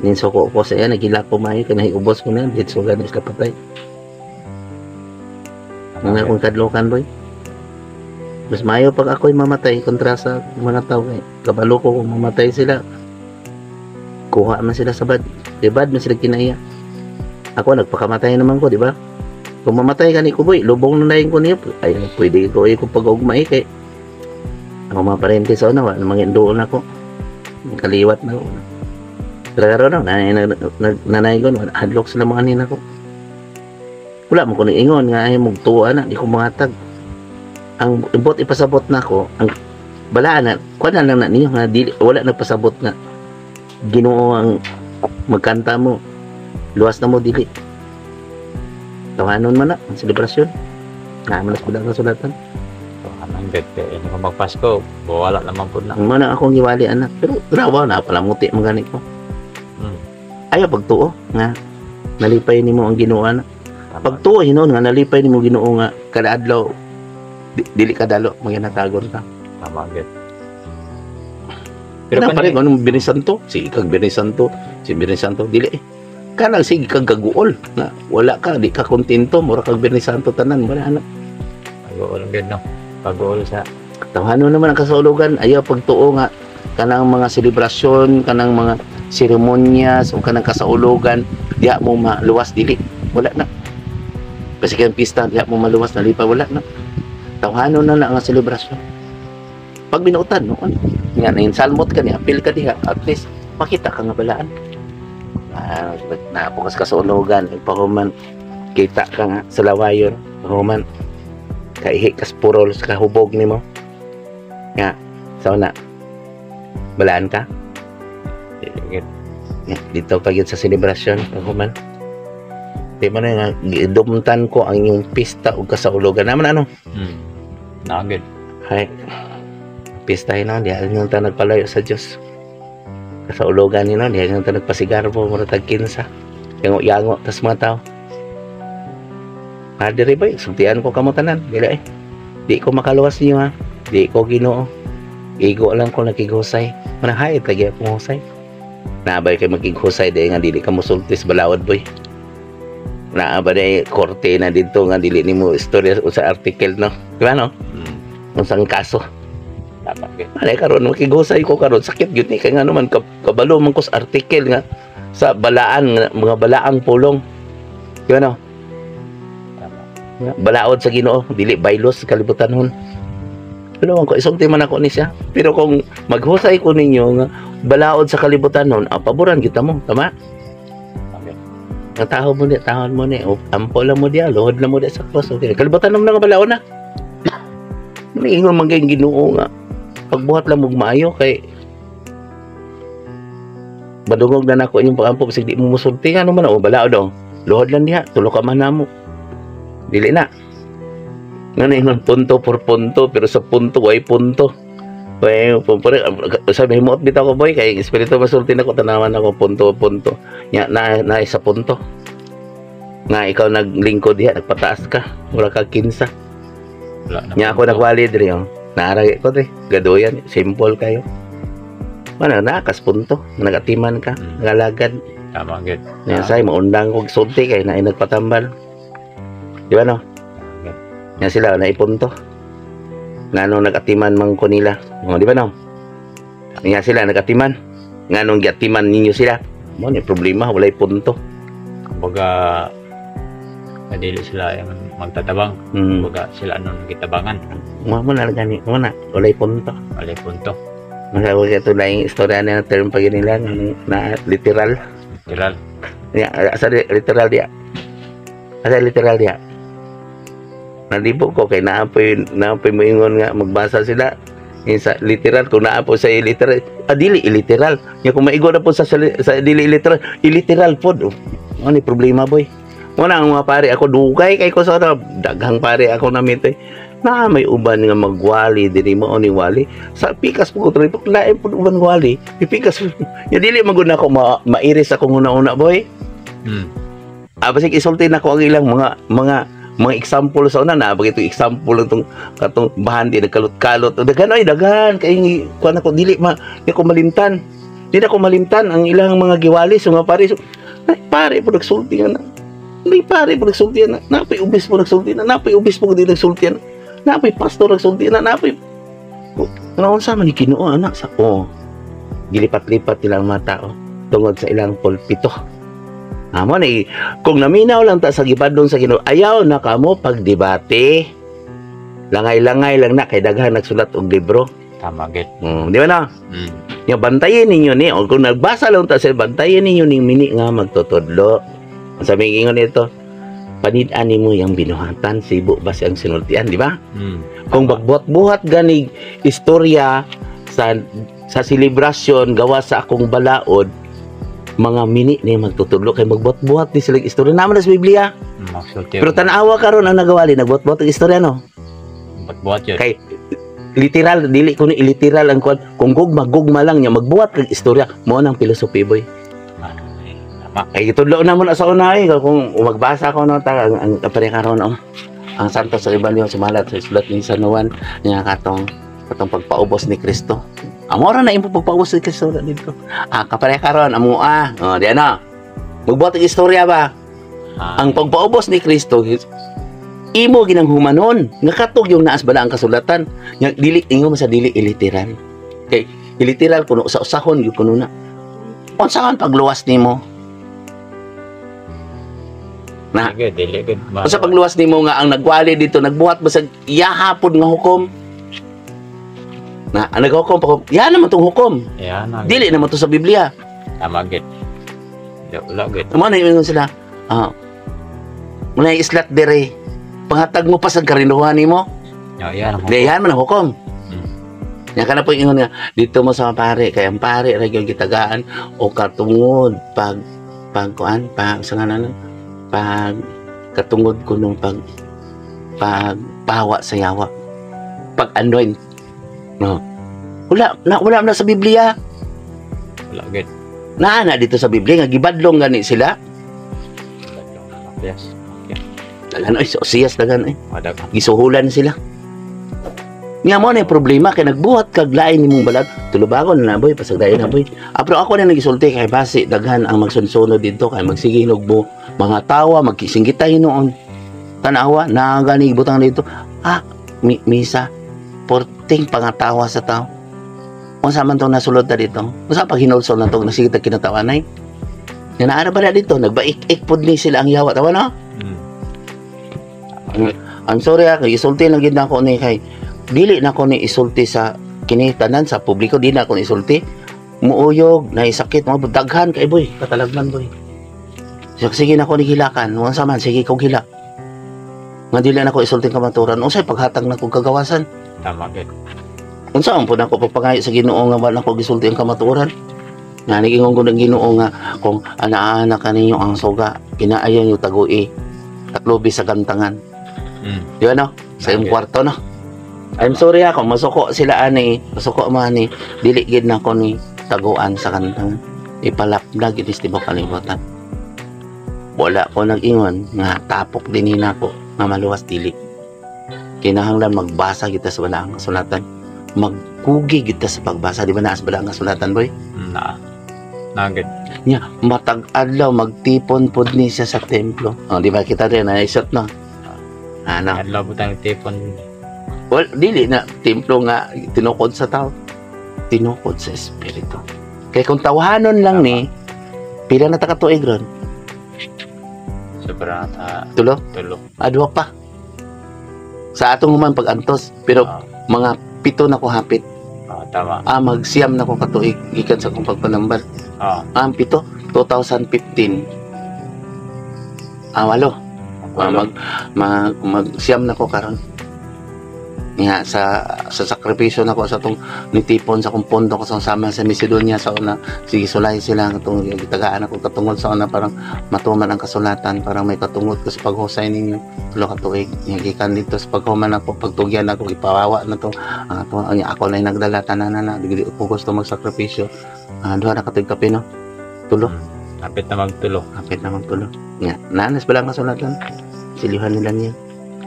Nin suko ko sa iya, nagilak ko maayo kay nahiubos ko na, ditso gani sila patay. Mga akong kadlokan boy. Mas maayo pag ako'y mamatay kontra sa mga tao kay kabalo ko kung mamatay sila. Kuha man sila sa bad. Di bad man sila kinaiya. Ako nagpakamatay naman ko, di ba? Kung mamatay gani ko boy, lubong na lain ko niya. Ay, pwede ko ay ko pag-ugmay kay ako mga parente sa una, wala namang doon ako. Kaliwat na ako. Pero karon na, nanay ko, hadlok sila mga anin ako. Wala mo ko ingon nga ay mugtuwa na, di ko mangatag. Ang ibot ipasabot na ako, ang balaan na, kuan na lang na ninyo nga dili, wala nagpasabot nga. Ginoo ang magkanta mo, luwas na mo dili. Tawanon man na ang selebrasyon. Naa man na sa kasulatan. Anong bet kay ini kung magpasko, wala naman pud na. Ang mana akong giwali anak, pero grabe na palamuti man gani ko. Ayaw pagtuo nga nalipay nimo ang Ginoo na. Pagtuo hinon nga nalipay nimo Ginoo nga kada adlaw dili ka dalo maginatagon ka. Tama gyud. Pero Pero pare anong Biyernes Santo? Si ikag Biyernes Santo, si Biyernes Santo dili eh. Kanang sige kag gaguol nga wala ka di ka kontento mura kag Biyernes Santo tanan wala na. Pag-uol gyud no. Pag-uol sa Tawhanon naman ang kasulugan ayaw pagtuo nga kanang mga selebrasyon, kanang mga seremonyas o kanang kasaulugan diha mo maluwas dili. Wala na. Kasi kayong pista diha mo maluwas nalipa wala na. Tawhanon na lang ang selebrasyon. Pag binuotan noon, nga na salmot ka ni apil ka diha, at least makita ka nga balaan. Napukas ka sa ulugan, ipahuman Kita ka nga sa lawayon, human kaihi kas purol sa kahubog nimo. Nga, sa una, balaan ka? Dili gyud. Nga, dito pa gyud sa selebrasyon, paghuman. Di man na nga, gidumtan ko ang inyong pista ug kasaulogan. Naman ano? Naa gyud. Hay, pista hinon, di nyo ta nagpalayo sa Diyos. Kasaulogan hinon, di nyo ta nagpasigarbo, mura tag kinsa. Yango-yango, tas mga tao. Ah, diri boy, sultian ko kamo tanan. Dili eh. Di ko makaluwas niyo ha. Di ko Ginoo. Igo lang ko nakighusay. Manahayit lagi akong husay. Naabay kay makighusay di nga dili ka mosulti sa balaod, boy. Naa ba day korte na dito nga dili nimo istorya sa article, no? Di ba, no? Unsang kaso? Tama gyud. Alay karon makighusay ko karon, sakit gyud ni kay ngano man kabalo man ko sa article nga sa balaan nga, mga balaang pulong. Di ba, no? Tama. Balaod sa Ginoo, dili bylaws sa kalibutan hon. Pero ko isulti man ako ni siya. Pero kung maghusay ko ninyo nga balaod sa kalibutan hon, ah, paboran kita mo, tama? Tama. Ang tao mo ni, tahon mo ni, o, ampo lang mo diya, luhod lang mo diya sa cross. Okay. Kalibutan naman nga balaod na. Niingon man kay Ginoo nga pagbuhat lang mo maayo kay badungog na nako inyong pagampo bisag di mo musulti nga man, oh, balaod, oh. Luhod lang diha, tulo ka man namo. Dili na. Nga ingon punto por punto, pero sa punto way punto. Way punto sa himuot bitaw ko, boy, kay espiritu masulti nako, tanawan ako punto punto. Nya na na sa punto. Nga ikaw naglingkod diha, nagpataas ka, wala ka kinsa. Wala na. Nya ako nagwali diri, oh. Naaragi ko diri. Gaduyan, simple kayo. Mana na kas punto, nagatiman ka, nagalagad. Tama gyud. Nya say maundang kog sulti kay naay nagpatambal. Di ba, no? Tama. Nya sila na ipunto. Ngano nagatiman man ko nila. O, di ba, no? Nya sila nagatiman. Nganong giatiman ninyo sila? Mo ni problema, walay punto. Kumbaga dili sila yung magtatabang. Kumbaga sila ano nagitabangan. Mo mo na gani, mo na walay punto. Walay punto. Masawag ito na yung istorya na term pag nila na, na literal. Literal. Ya, asa literal dia? Asa literal dia? Nalibog ko kay naapoy moingon nga magbasa sila. Yung sa literal, kung naa po sa literal, ah, dili illiteral. Nya kung maigo na po sa dili literal, illiteral pod. Oh, ano ni problema, boy? Muna ang mga pare ako dugay kay ko sa ano, daghang pare ako na eh. Na may uban nga magwali diri mo ni wali sa pikas po ko tripok lain po uban wali pikas ya dili man gud nako mairis akong una-una, boy. Ah, basig isulti nako ang ilang mga example sa una na bagay example itong katong bahandi nagkalot-kalot, daghan ay daghan kay kuan ako dili ma di ko malimtan, di na ko malimtan ang ilang mga giwali so mga pare. So, ay pare po nagsulti nga na, may pare po nagsulti na, napay ubis po nagsulti na, napay ubis po di nagsulti na, napay pastor nagsulti na, napay ano sa man ni Ginoo anak sa, oh, gilipat-lipat nila ang mga tao tungod sa ilang pulpito. Amo ni kung naminaw lang ta sa gibadlong sa Ginoo, ayaw na kamo pagdebate. Langay-langay lang na kay daghan nagsulat og libro. Tama gyud. Di ba na? Yung bantayin ninyo ni o kung nagbasa lang ta sa bantayin ninyo ning mini nga magtutudlo. Ang sabi ingon nito, panid-an nimo yang binuhatan, sibo ba siyang sinultian, di ba? Kung magbuhat-buhat ganig istorya sa selebrasyon gawa sa akong balaod, mga mini ni magtutudlo kay magbuhat-buhat ni sila istorya naman sa Biblia. Magsulti. Pero tan-awa karon ang nagawali, nagbuhat-buhat og istorya, no? Buhat-buhat yun. Kay literal dili kuno literal ang kuan, kung gugma gugma lang niya magbuhat kag istorya mo nang philosophy, boy. Ay, tama. Ay gitudlo na mo na sa una eh kung magbasa ko no ta ang kapare karon, oh, ang santo sa Ebanghelyo sumalat sa sulat ni San Juan nga katong pagpaubos ni Kristo. Amo ra na imo pagpaubos ni Kristo na dito. Ah, kapare karon amo, ah, oh, di ana magbuhat og istorya ba? Ah, Ang pagpaubos ni Kristo imo ginang humanon nga katog yung naas bala ang kasulatan nga dili ingon sa dili iliteral, kay iliteral kuno sa usahon gyud kuno na unsaon pagluwas nimo na. Dili gyud, dili gyud. Unsa pagluwas nimo nga ang nagwali dito nagbuhat basag iyahapon nga hukom na ang naghukom pa ya naman tong hukom? Yan na. Dili naman to sa Biblia. Tama gyud. Wala gyud. Amo na ingon sila, ah. Muna islat dire. Panghatag mo pa sa karinuhan nimo. Ya, yan ang Diyan man ang hukom. Yan ka na po ingon nga dito mo sa pare kay ang pare ra gyud gitagaan o katungod pag pag kuan pag sa ngalan pag katungod ko nung pag pagpawa sa yawa, pag anoint, no? Wala na, wala na sa Biblia. Wala gid. Naa na dito sa Biblia nga gibadlong gani sila? Yes. Dagan oy, sa Osias dagan eh. Wala ka. Gisuhulan sila. Nga mo na yung problema kay nagbuhat kag lain nimong balat. Tulubagon na boy, pasagdayon na boy. Ah, pero ako na nagisulti kay basi daghan ang magsunsunod dito kay magsiginog mo mga tawa, magkisinggitay noon. Tanawa, na gani butang dito. Ah, misa porting pangatawa sa tao. Unsa man tong nasulod ta dito? Unsa pag hinulsol na tong nasige tag kinatawanay? Nga naara ba na dito? Nagbaik-ik pod ni sila ang yawa. Tawa no? I'm sorry ah, kay isulti lang gid nako ni kay dili na ko ni isulti sa kini tanan sa publiko, di na ako ni isulti. Muuyog, naisakit, mga daghan kay boy, katalagman boy. Sige, sige na ko ni gilakan, unsa man sige kog hilak. Nga dili na ko isulti kamaturan, unsay paghatag na kog kagawasan? Tama gid. Unsa man pud ako pagpangayo sa Ginoo nga wala ko gisulti ang kamatuoran? Nga niingon ko ng Ginoo nga kung ana-ana kaninyo ang suga, kinaayon yung tagui, taklubi sa gantangan. Di ba no? Sa iyong Okay. kwarto no? I'm sorry ha, kung masuko sila ani, masuko man ni, dili gid na ko ni taguan sa kantangan. Ipalapnag itis di ba kalibutan. Wala ko nag-ingon nga tapok din nina ko nga maluwas dili. Kinahanglan magbasa kita sa balaang kasulatan. Magkugi kita sa pagbasa. Di ba naas balaang kasulatan, boy? Na. Na gid. Nya, matag adlaw magtipon pod ni siya sa templo. Oh, di ba kita rin na isot no? Ano? Adlaw butang tipon. Well, dili na templo nga tinukod sa tao. Tinukod sa espiritu. Kay kung tawahanon lang ni, pila na ta ka tuig ron? Sobra na ta Tulo? Tulo. Adwa pa. Sa atong human pag-antos, pero mga 7 na ko hapit. Tama. Ah, magsiyam na ko katuig gikan sa akong pagpanambar. Ah, ang 7, 2015. Ah, 8. Ah, 8. Magsiyam na ko karon. Nga sa sakripisyo nako sa tong nitipon sa akong pondo ko sa sama sa Macedonia sa una, sige sulay sila katong gitagaan ako katungod sa una parang matuman ang kasulatan, parang may katungod ko sa paghusay ninyo tulo ka tuig. Nga gikan dito sa paghuman ako pagtugyan ako gipawawa na to ang ato ang ako na nagdala tanan na na dili ko gusto magsakripisyo. Ah, duha na ka tuig kape no, tulo. Hapit na magtulo. Hapit na magtulo. Nga nanas ba lang kasulatan, silyuhan nila niya.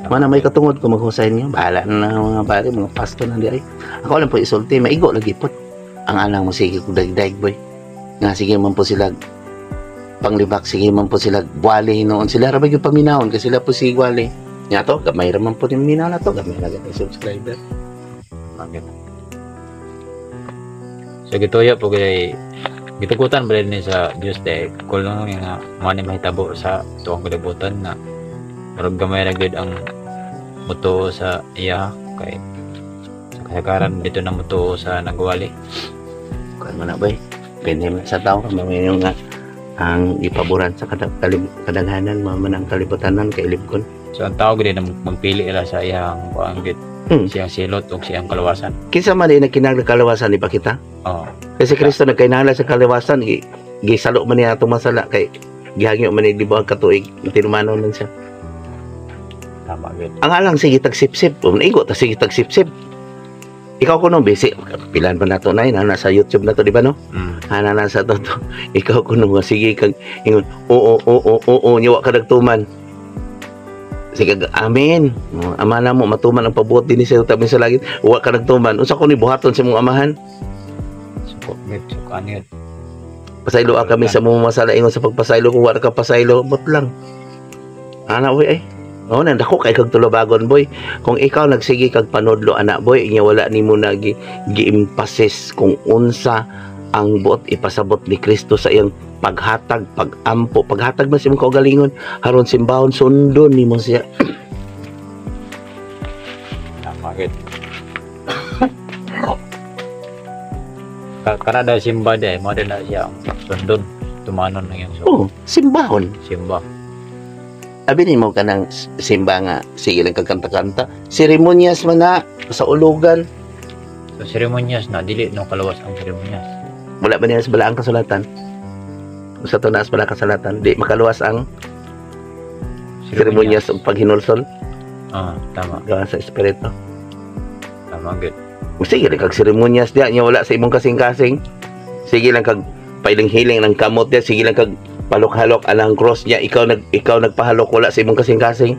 Mana may katungod ko maghusay niyo. Bahala na mga pare, mga pasto na di ay. Ako lang po isulti, maigo lagi po. Ang alang mo sige ko dagdag boy. Nga sige man po sila panglibak, sige man po sila gwali noon. Sila ra ba yung paminahon kasi sila po si gwali. Nga to, gamay ra man po ni minaw na to, gamay ra gyud subscriber. Bakit? So gituyo po kay gitugutan ba ni sa Dios de kulong nga mo ni mahitabo sa tuang kalibutan nga murag gamay ra gyud ang mutuo sa iya kay sa kasagaran dito na mutuo sa nagwali. Kuan mo na boy. Pwede man sa tao mamaya nga ang ipaboran sa kadaghanan mama ang kalibutanan kay ilibgon. So ang tao gyud na magpili ila sa iyang kuan gyud, siyang silot o siyang kalawasan. Kinsa man di nagkinahanglan kalawasan di ba kita? Oo. Kasi Kristo nagkainahanglan sa kalawasan, gisalo man niya atong masala kay gihangyo man ni libuang katuig, tinumanon lang siya. Tama gyud. Ang alang sige tagsipsip, igo ta sige tagsipsip. Ikaw kuno busy, pilan pa nato na yun, nasa YouTube na to di ba no? Ana na sa to. Ikaw kuno nga sige kag ingon, oo oo oo oo, nya wa ka nagtuman. Sige, amen. Ama na mo matuman ang pabuot dinhi sa tabi sa langit. Wa ka nagtuman. Unsa ko ni buhaton sa imong amahan? Suko gyud, suko ano yun. Pasaylo kami sa mga masala ingon sa pagpasaylo kung wala ka pasaylo, but lang. Ana boy ay. Oh, nandako kay kag tulubagon boy. Kung ikaw nagsige kag panudlo ana boy, inya wala nimo na gi-emphasis kung unsa ang buot ipasabot ni Kristo sa iyang paghatag, pagampo, paghatag man sa imong kaugalingon, aron simbahon sundon nimo siya. Tama gyud. Kana daw simba day, mo din na siya ang sundon, tumanon ng iyang Oh, simbahon. Simba. Abi nimo kanang simba nga sige lang kag kanta-kanta. Seremonyas man na sa ulugan. So seremonyas na dili no kalawas ang seremonyas. Wala ba niya sa balaang kasulatan? Sa to na sa balaang kasulatan, di makaluwas ang seremonyas ug paghinulsol Ah, tama. Gawa sa espiritu. Tama gud. Sige lang kag seremonyas diya nya wala sa imong kasing-kasing. Sige lang kag pailing-hiling ng kamot diya, sige lang kag palok-halok anang cross niya, ikaw nagpahalok wala sa imong kasing-kasing.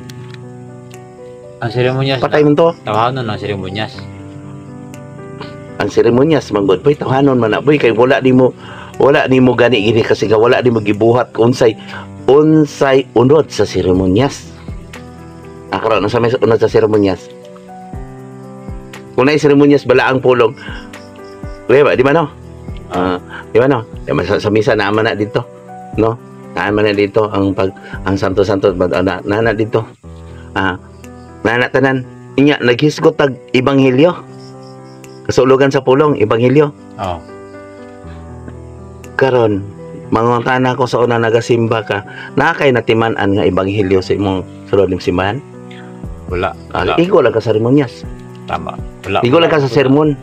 Ang seremonyas Patay man to. Tawahanon ang seremonyas. Ang seremonyas man gud, boy, tawhanon man na, boy, kay wala nimo gani gini kasi ka wala nimo gibuhat kung unsay unsay unod sa seremonyas. Ah, karon unsa may unod sa seremonyas? Kung naay seremonyas balaang pulong. Di ba? Di ba no? Ah, di ba no? Di ba, sa misa naa man na dito, no? Naa man na dito ang santo santo na na, na dito. Ah, naa na tanan. Inya naghisgot tag ebanghelyo. Kasulugan sa pulong, ebanghelyo. Oh. Karon, mangutana ko sa una nagasimba ka, naa kay natiman-an nga ebanghelyo sa imong sulod ning simbahan? Wala. Ah, Wala. igo lang ka sa seremonyas. Tama. Wala. Igo lang ka sa sermon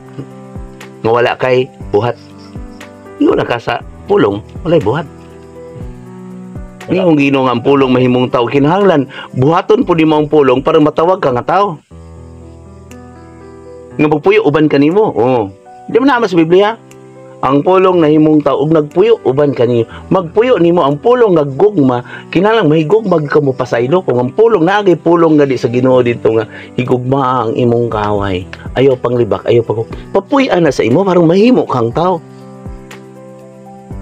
nga wala kay buhat. Igo lang ka sa pulong, walay buhat. Wala. Ningong Ginoo nga ang pulong mahimong tao, kinahanglan buhaton pud nimo ang pulong para matawag ka nga tao. Nga magpuyo uban kanimo. Oh. Di man naman sa Biblia. Ang pulong nahimong tao ug nagpuyo uban kanimo. Magpuyo nimo ang pulong nga gugma, kinahanglan mahigugmag ka mo pasaylo kung ang pulong naagay pulong nga di sa Ginoo dito nga higugma ang imong kaaway. Ayaw panglibak, ayaw pag papuy-an na sa imo para mahimo kang tao.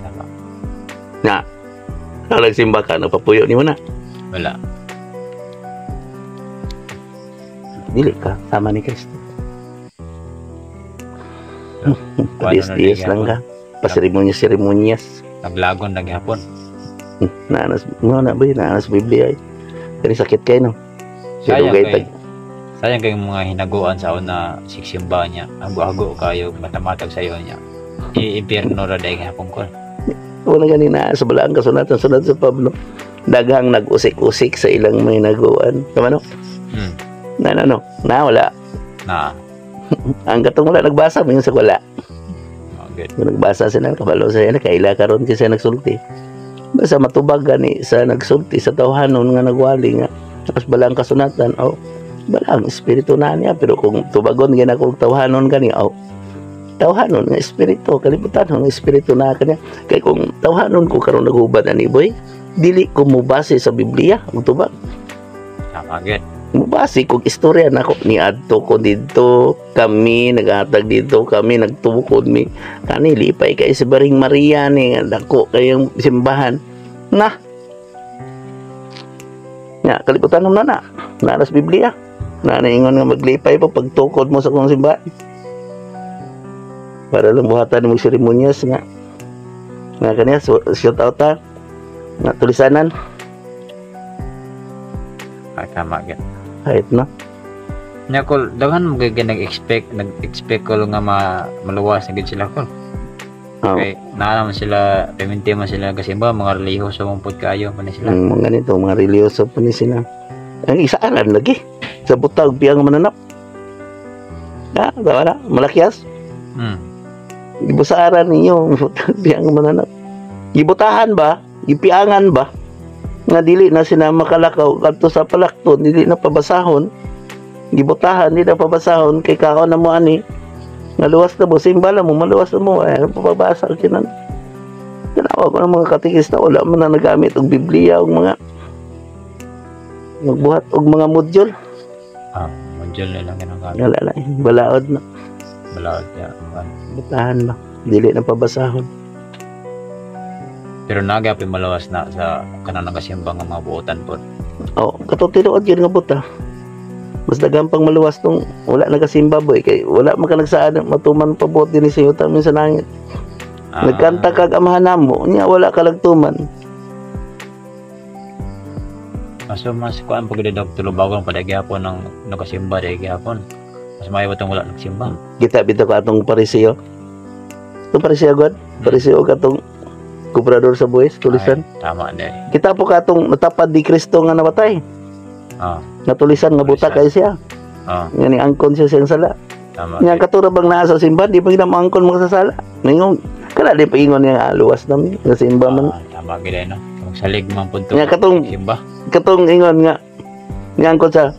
Tama. Na. Nagsimba ka, nagpapuyo nimo na. Wala. Dili ka sama ni Kristo. Kuano na Diis lang ka. Paseremonyas-seremonyas. Naglagon na gihapon. Naanas, mo na ba yun? Naanas Biblia eh. Kani sakit kayo no? Sayang Dugay kay sayang kay mga hinaguan sa una siksimba niya. Hago-hago kayo matamatag sa iyo niya. I-impyerno ra dai gihapon ko. Wala gani na sa balaang kasulatan sulat sa Pablo. Daghang nag-usik-usik sa ilang may hinaguan. Tama no? Hmm. Na na no. Na wala. Na. Ang katong wala nagbasa, mingon sa wala. Oh, good. Kung nagbasa sila, kabalo sa ila, kaila karon kasi nagsulti. Basta matubag gani sa nagsulti sa tawhanon nga nagwali nga tapos balang kasunatan, oh, balang espiritu na niya. Pero kung tubagon gina kung tawhanon gani, oh, tawhanon nga espiritu, kalibutan nga espiritu na kanya. Kay kung tawhanon ko karon naghubad ani boy, dili ko mobase sa Biblia ang tubag. Tama gyud. Mobase kog istorya nako niadto ko didto, kami naghatag didto, kami nagtukod mi kani lipay kay si Baring Maria ni nga dako kayong simbahan na nga kalibutan na na naras Biblia na naingon nga maglipay pa pagtukod mo sa kong simbahan para lang buhatan mo seremonyas nga nga kaniya. So, shout out ta nga tulisanan. Ay, tama gyud. Kahit na. Nya kol daghan mo gyud nag-expect ko nga maluwas na gyud sila kol. Oh. Kay naa naman sila, perminti man sila kasimba, mga relihiyoso man pud kaayo man sila. Ang mga ganito, mga religyoso po ni sila. Ang isaaran lagi. Sa butag, piyang mananap. Ah, tama na. Malakyas. Gibusaran ninyo, butag, piyang mananap. Gibutahan ba? Gipiangan ba? Nga dili na sila makalakaw kadto sa palakton, dili na pabasahon. Gibutahan, dili na pabasahon kay kaon na mo ani. Nga luwas na mo, simba lang mo, maluwas na mo. Ay, pabasa kinan. Tanawa ko ng mga katikista, wala man na nagamit og Biblia og mga magbuhat og mga module. Ah, module na lang ginagamit. Wala na, balaod na. Balaod ya. Butahan ba? Dili na pabasahon. Pero nagyapin malawas na sa kanang nagasimba nga mga buotan po. Oh, katong tinuod yun nga buta. Mas daghan pang maluwas tong wala nagasimba boy kay wala man ka nagsaad matuman pa buot dinhi sa yuta min sa langit. Ah. Nagkanta kag amahan namo, nya wala ka lagtuman. Mas mas kuan pag dog tulubagon pa gihapon ng nagasimba dai gihapon. Mas maayo tong wala nagsimba. Kita bitaw ko atong pariseo. Itong pariseo god, pariseo katong Kubrador sa buwis, tulisan. Ay, tama di. Kita po katong natapad ni Kristo nga namatay. Nga tulisan nga buta Tulisan. Kay siya. Nga ni angkon siya siyang sala. Tama Nga di. katura bang naa sa simbahan, di pa gina moangkon mga sasala. Ningon kana di paingon niya nga luwas nami nga simba man. Ah, tama gid no. Kung salig man pud to. Nga katong Simba. Katong ingon nga nga angkon sa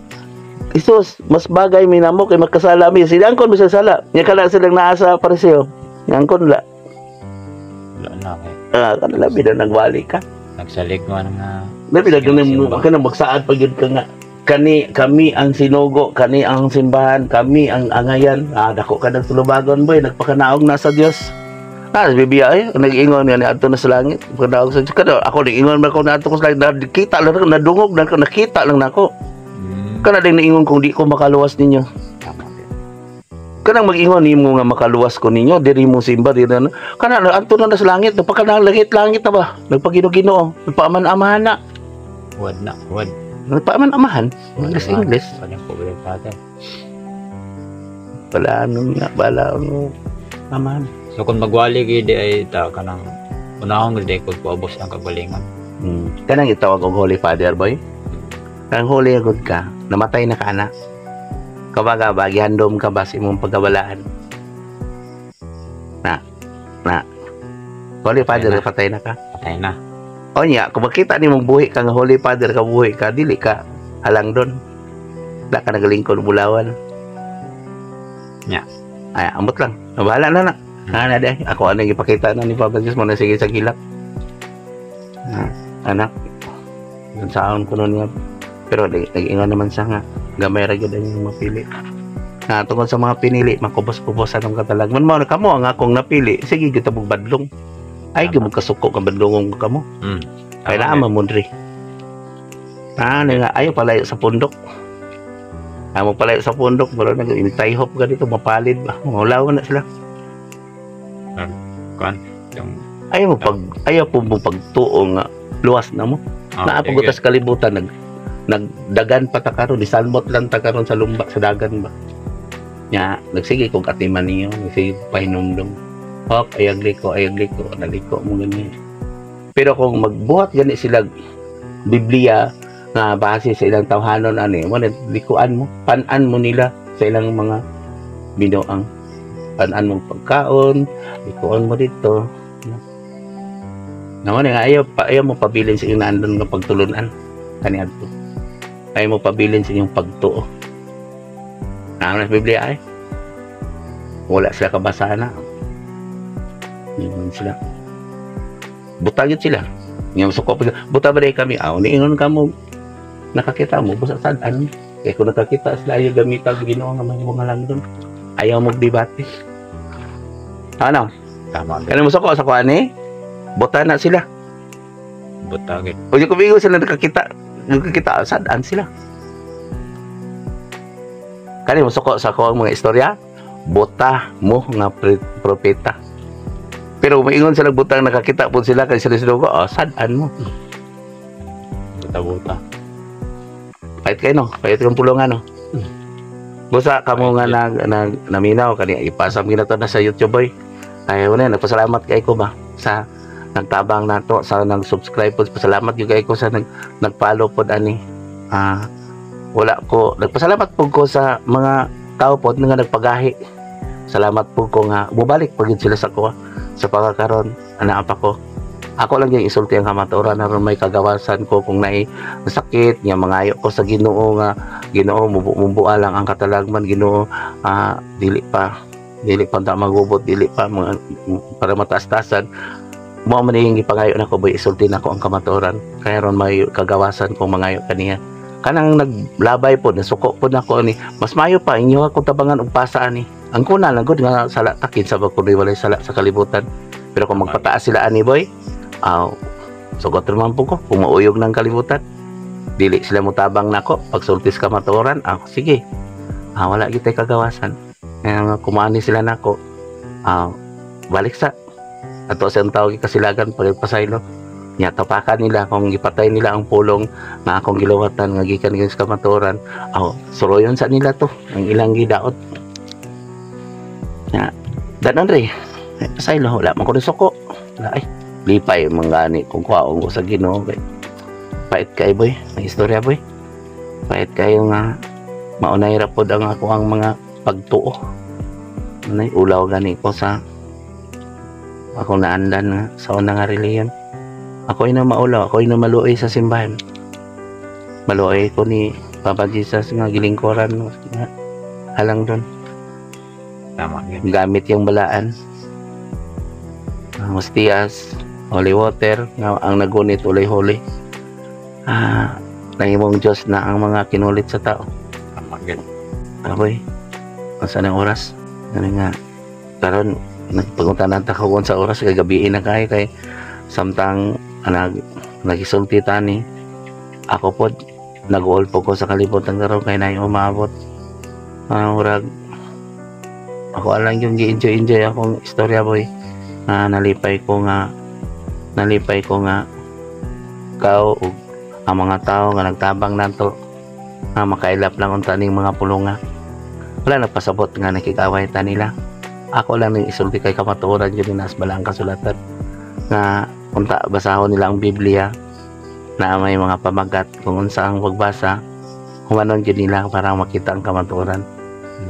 Jesus, mas bagay mi namo kay makasala mi. Sila angkon mi sa sala. Nga kana silang naa sa Pariseo. Nga angkon la. Wala na kay. Ah, kana labi na nagwali ka. Nagsalig man nga. Labi na ganun Simba. kana magsaad pa gyud ka nga kani kami ang sinugo, kani ang simbahan, kami ang angayan. Ah, dako ka ng tulubagon, boy, nagpakanaog na sa Dios. Ah, bibiya ay nag-ingon nga ni adto na sa langit, pagkanaog sa Dios. Kada ako nag-ingon man ko na adto ko sa langit, nakita lang nadungog na nakita lang nako. Kana din naingon kung di ko makaluwas ninyo. Tama di. Kanang mag-ingon nimo nga makaluwas ko ninyo, diri mo simba diri na. Kana adto na sa langit, nagpakanang langit-langit na ba? Nagpagino-ginoo, nagpaaman-amahan na. Wad na, wad. Nagpaaman-amahan. English English. Wala po ba father. Wala ano nga, wala ano. Amahan. So kung magwali gid ay ta kanang unahon gid ko paubos ang kagalingon. Kanang itawag og Holy Father, boy. Kanang holy agad ka, namatay na ka na. Kabaga ba, gihandom ka ba sa imong pagkabalaan? Na, na. Holy Father, Patay na. Patay na ka. Patay na. O niya, kung makita nimong buhi ka nga Holy Father ka buhi ka, dili ka halang doon. Da ka nagalingkod bulawan. Nya. Ay, amot lang. Bahala na na. Ah, na di. Ako ano ipakita na ni Papa Diyos mo na sige sa gilak. Ah, anak. Yun saon ko nun niya. Pero nag-ingon naman siya nga gamay ra gyud ang inyong mapili. Na tungkol sa mga pinili, makubos-kubosan ang katalag. Man mao na kamo ang akong napili. Sige gyud tabog badlong. Ay gyud mo kasuko ka badlongong kamo. Kaya Tama naa man diri. Ah, nga ayo palayo sa pundok. Amo palayo sa pundok, pero nag intay hop ka dito, mapalid ba? Mawala na sila. Kuan yung Ayaw po mo pagtuo nga luwas na mo. Ah, Naa pag sa kalibutan nagdagan pa ta karon, isalmot lang ta karon sa lumba sa dagan ba. Nya, nagsige kog atiman niyo, nagsige kog pahinumdum. Hop, ayag liko, naliko mo gani. Pero kung magbuhat gani sila Biblia nga base sa ilang tawhanon ani, mo likuan mo, pan-an mo nila sa ilang mga binuang. Pan-an mo pagkaon, likuan mo dito. Naman nga ayaw pa ayaw mo pabilin sa inyong naandon nga pagtulunan kaniadto. Ayaw mo pabilin sa inyong pagtuo. Naman sa Biblia ay wala sila kabasa na. Ingon sila. Butag yun sila. Yung suko pa buta ba kami? Aw, niingon ka mo nakakita mo busa sad-an. Kaya kung nakakita sila ayaw gamitan Ginoo nga may mga lang doon. Ayaw mo debate. Ano? Tama. Kaya mo suko sa kuan eh? Buta na sila. Buta gid. O di ko bigo sila nakakita, nakakita sad-an sila. Kani mo suko sa ako ang mga istorya, buta mo nga propeta. Pero maingon sila butang nakakita po sila kay sila sinugo, oh, sad-an mo. Buta-buta. Pahit kayo no, pahit kang pulungan no. Busa kamo nga nag naminaw kani ipasam gina to na sa YouTube boy. Ay wala nagpasalamat kay ko ba sa nagtabang nato sa nag-subscribe pod, pasalamat gyud kay ko sa nag-follow pod ani. Ah, wala ko nagpasalamat pud ko sa mga tao pod nga nagpagahi. Salamat pud ko nga bubalik pag sila sa ko sa pagkakaron ana pa ko. Ako lang yung isulti ang kamatuoran aron may kagawasan ko kung naay sakit nga mangayo ko sa Ginoo nga Ginoo mubua lang ang katalagman Ginoo, dili pa ta magubot, dili pa mga, para mataas-taasan mo man yung gipangayo nako boy, isulti nako ang kamatuoran kaya ron may kagawasan kung mangayo kaniya kanang naglabay po nasuko po nako ni mas mayo pa inyo ako tabangan og pasa ani ang kuna lang gud nga sala takid sa kunoy walay sala sa kalibutan. Pero kung magpataas sila ani boy, aw sugot man po ko kung mauyog ng kalibutan dili sila motabang nako pagsultis kamatuoran ako sige, wala gitay kagawasan. Kaya nga kumaani sila nako, balik sa ato sa tawag kasilagan pagpasaylo nya tapakan nila kung gipatay nila ang pulong nga akong giluwatan nga gikan sa kamatuoran, aw suroyon sa nila to ang ilang gidaot nya danon re pasaylo wala man ko suko wala ay. Lipay man gani kung kuhaon ko sa Ginoo kay pait kay, boy, may istorya, boy. Pait kayo nga maunay ra pod ang ako ang mga pagtuo. Anay ulaw gani ko sa ako naandan nga sa una nga relihiyon. Ako na maulaw, ako na maluoy sa simbahan. Maluoy ko ni Papa Jesus nga gilingkuran nga halang doon. Tama gyud. Gamit yung balaan. Ang hostiyas, holy water, nga ang nagunit ulay holy. Nahimong Diyos na ang mga kinulit sa tao. Tama gyud. Ako'y, asa ng oras? Ano nga, karon nagpagunta ta ko sa oras kay gabi na kay kay samtang nagisulti tani ako pod nag-uol po ko sa kalibutan karon kay nay umabot ang murag ako alang yung gi-enjoy enjoy akong istorya, boy, nga nalipay ko nga ikaw ug ang mga tao nga nagtabang nato nga makailap lang unta ning mga pulunga. Wala nagpasabot nga nakikaway ta nila. Ako lang ning isulti kay kamatuoran yun nas bala ang kasulatan nga unta basahon nila ang Biblia na may mga pamagat kung unsa ang pagbasa, humanon gyud nila para makita ang kamatuoran.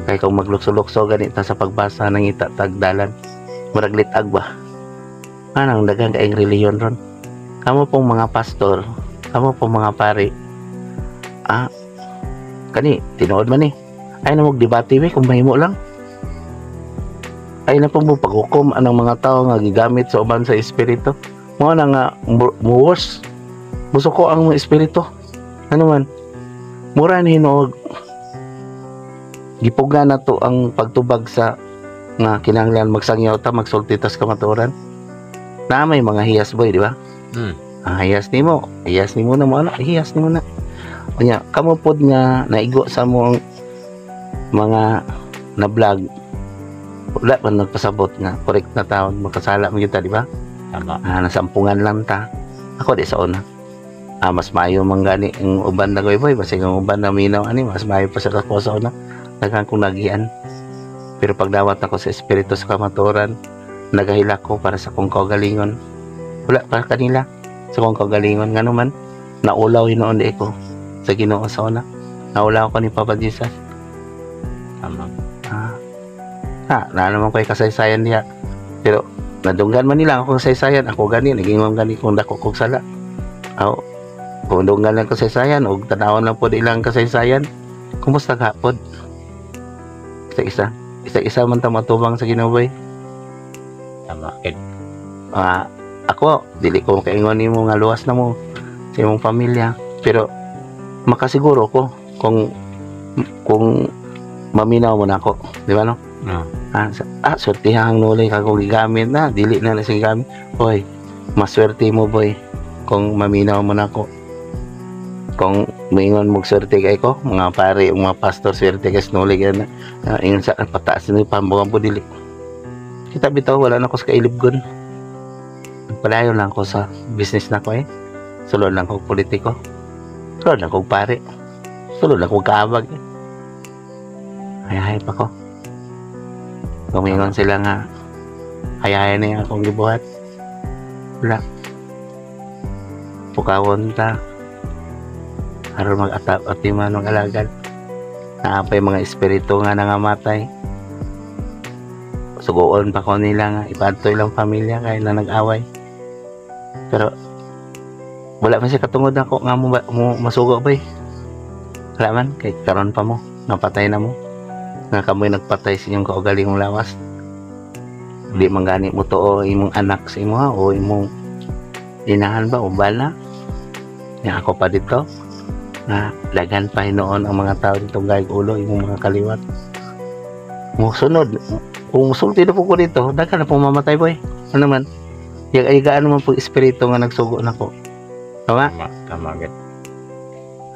Kay kung maglukso-lukso ganita sa pagbasa, nangita tagdalan, murag litag ba. Anang daghan kaayong relihiyon ron. Kamo pong mga pastor, kamo pong mga pari, kani tinuod man ni ay na debate we kung mahimo lang ay na po mo paghukom anang mga tao nga gigamit sa uban sa espiritu mo na nga mo worse musuko ang mga espiritu. Ano man mura ni hinuog gipuga na to ang pagtubag sa nga kinahanglan magsangyaw ta, magsulti tas kamatuoran na may mga hiyas, boy, di ba? Ah, hiyas nimo na mo ano, hiyas nimo na. Unya, kamo pod nga naigo sa mong mga na vlog, wala man nagpasabot nga correct na taon, makasala man kita, di ba? Tama. Ah, nasampungan lang ta. Ako di sa una. Mas maayo man gani ang uban na, boy, basig ang uban na minaw ani, mas maayo pa sa ako sa una. Daghan kong nagian. Pero pagdawat ako sa espiritu sa kamatuoran, nagahilak ko para sa kong kaugalingon. Wala para kanila sa kong kaugalingon, ngano man naulaw hinuon di ko sa Ginoo sa una. Naulaw ko ni Papa Jesus. Tama. Ah, na naman ko kasaysayan diha. Pero nadunggan man nila ako kasaysayan, ako gani naging gani kung dako kog sala. Aw, kung dunggan lang kasaysayan og tanawon lang pod ilang kasaysayan, kumusta ka pod? Isa isa, isa isa man ta matubang sa Ginoo, boy. Tama gyud. Ako dili ko makaingon nimo nga luwas na mo sa imong pamilya, pero makasiguro ko kung maminaw mo na ako, di ba, no? No. Ah, swerte ang nulay ka kung gigamit na, dili na na siya gigamit. Hoy, maswerte mo, boy, kung maminaw mo na ako. Kung moingon mo swerte kay ko, mga pare, mga pastor, swerte kay nulay kay na. Ingon sa pataas ni pambugan po dili. Kita bitaw wala na ko sa kailibgon. Padayon lang ko sa business na ko eh. Sulod lang ko politiko. Sulod lang ko pare. Sulod lang ko kaabag eh. Hayahay pa ko. Kumingon sila nga hayahay na yung akong gibuhat. Wala. Pukawon ta. Aron mag-atap at man mag-alagad. Naapay mga espiritu nga nangamatay. Suguon pa ko nila nga ipadto ilang pamilya kay na nag-away. Pero wala man siya katungod ako nga mo masugo ba eh. Wala man kay karon pa mo napatay na mo nga kamoy nagpatay sa inyong kaugalingong lawas. Di man gani mo tuo imong anak sa imo o imong inahan ba o bala. Nya ako pa dito nga daghan pa hinuon ang mga tao dito gayg ulo imong mga kaliwat. Mo sunod kung musulti na po ko dito, daghan na pong mamatay, boy. Ano man? Yag-ayigaan naman po espiritu nga nagsugo na ko. Tama? Tama, tama gyud.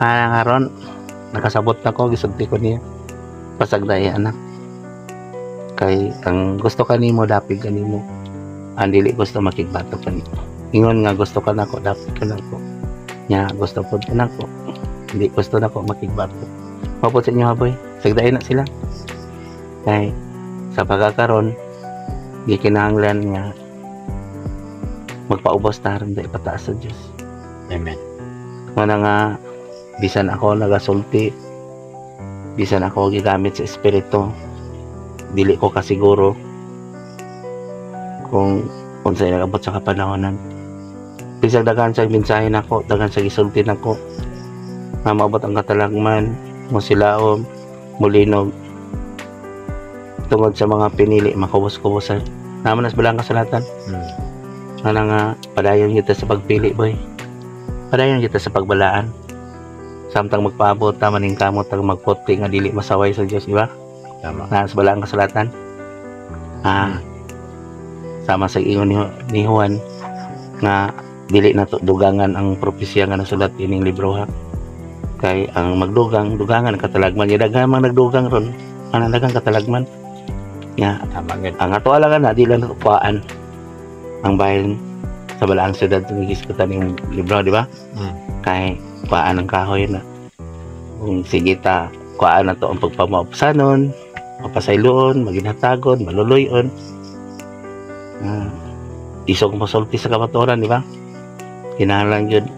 Karon nakasabot na ko, gisulti ko niya. Pasagday, anak. Kay ang gusto ka nimo, dapig ka nimo. Ang dili gusto, makigbato ka nimo. Ingon nga gusto ka nako, dapig ka nako. Nya gusto pod ka nako. Hindi gusto nako, makigbato. Mapod sa inyo ha, boy. Sagdain na sila. Kay sa pagkakaron gikinahanglan nga Magpaubos ta aron ipataas sa Dios. Amen. Mana nga bisan ako nagasulti, bisan ako gigamit sa espiritu, dili ko kasiguro kung unsay nagabot sa kapanahonan. Bisag daghan sa mensahe nako, daghan sa gisulti nako nga maabot ang katalagman, mosilaom, mulinog tungod sa mga pinili, makubos-kubosan naman nas balang kasulatan. Ana nga padayon kita sa pagpili, boy. Padayon kita sa pagbalaan. Samtang magpaabot ta, maningkamot tag magputli nga dili masaway sa Dios, di ba? Tama. Na sa balaang kasulatan. Sama sa ingon ni Juan nga dili na to dugangan ang propesya nga nasulat ining libro, ha. Kay ang magdugang, dugangan ang katalagman. Ya, daghan mang nagdugang ron. Ang daghang katalagman. Nga Tama gid. Ang ato lang na di lang kuhaan ang bahin sa balaang syudad nga gisgutan yung libro, di ba? Kay kuhaan ang kahoy na kung sige ta kuhaan na to ang pagpamaupsanon, mapasayloon, maginhatagon, maluluyon, isog mosulti sa kamatuoran, di ba? Kinahanglan yun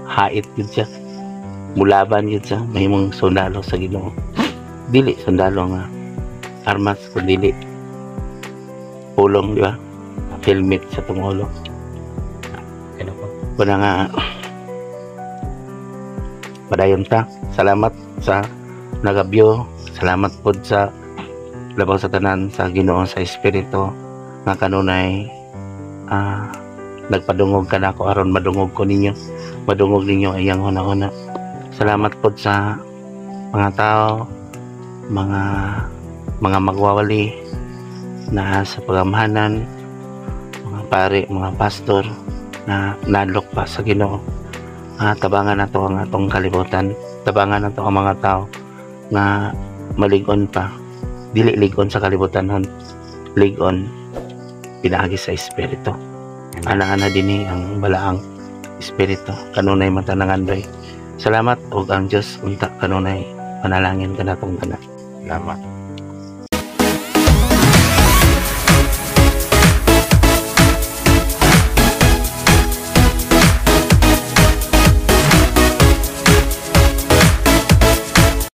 hait yun siya, mulaban yun siya, mahimong sundalo sa Ginoo, dili sundalo nga armas kun dili pulong, di ba? Helmet sa tong ulo. Okay na po. Wala nga, padayon ta. Salamat sa nagabyo. Salamat pod sa labaw sa tanan sa Ginoo sa espiritu nga kanunay nagpadungog ka nako aron madungog ko ninyo, madungog ninyo ang iyang huna-huna. Salamat pod sa mga tao, mga magwawali na sa pagamhanan, mga pare, mga pastor na nadlok pa sa Ginoo. Tabangan nato ang atong kalibutan, tabangan nato ang mga tao nga malig-on pa, dili lig-on sa kalibutan hon, lig-on pinaagi sa espiritu. Ana-ana dinhi ang balaang espiritu kanunay matanangan. Salamat ug ang Dios unta kanunay panalangin kanatong tanan. Salamat.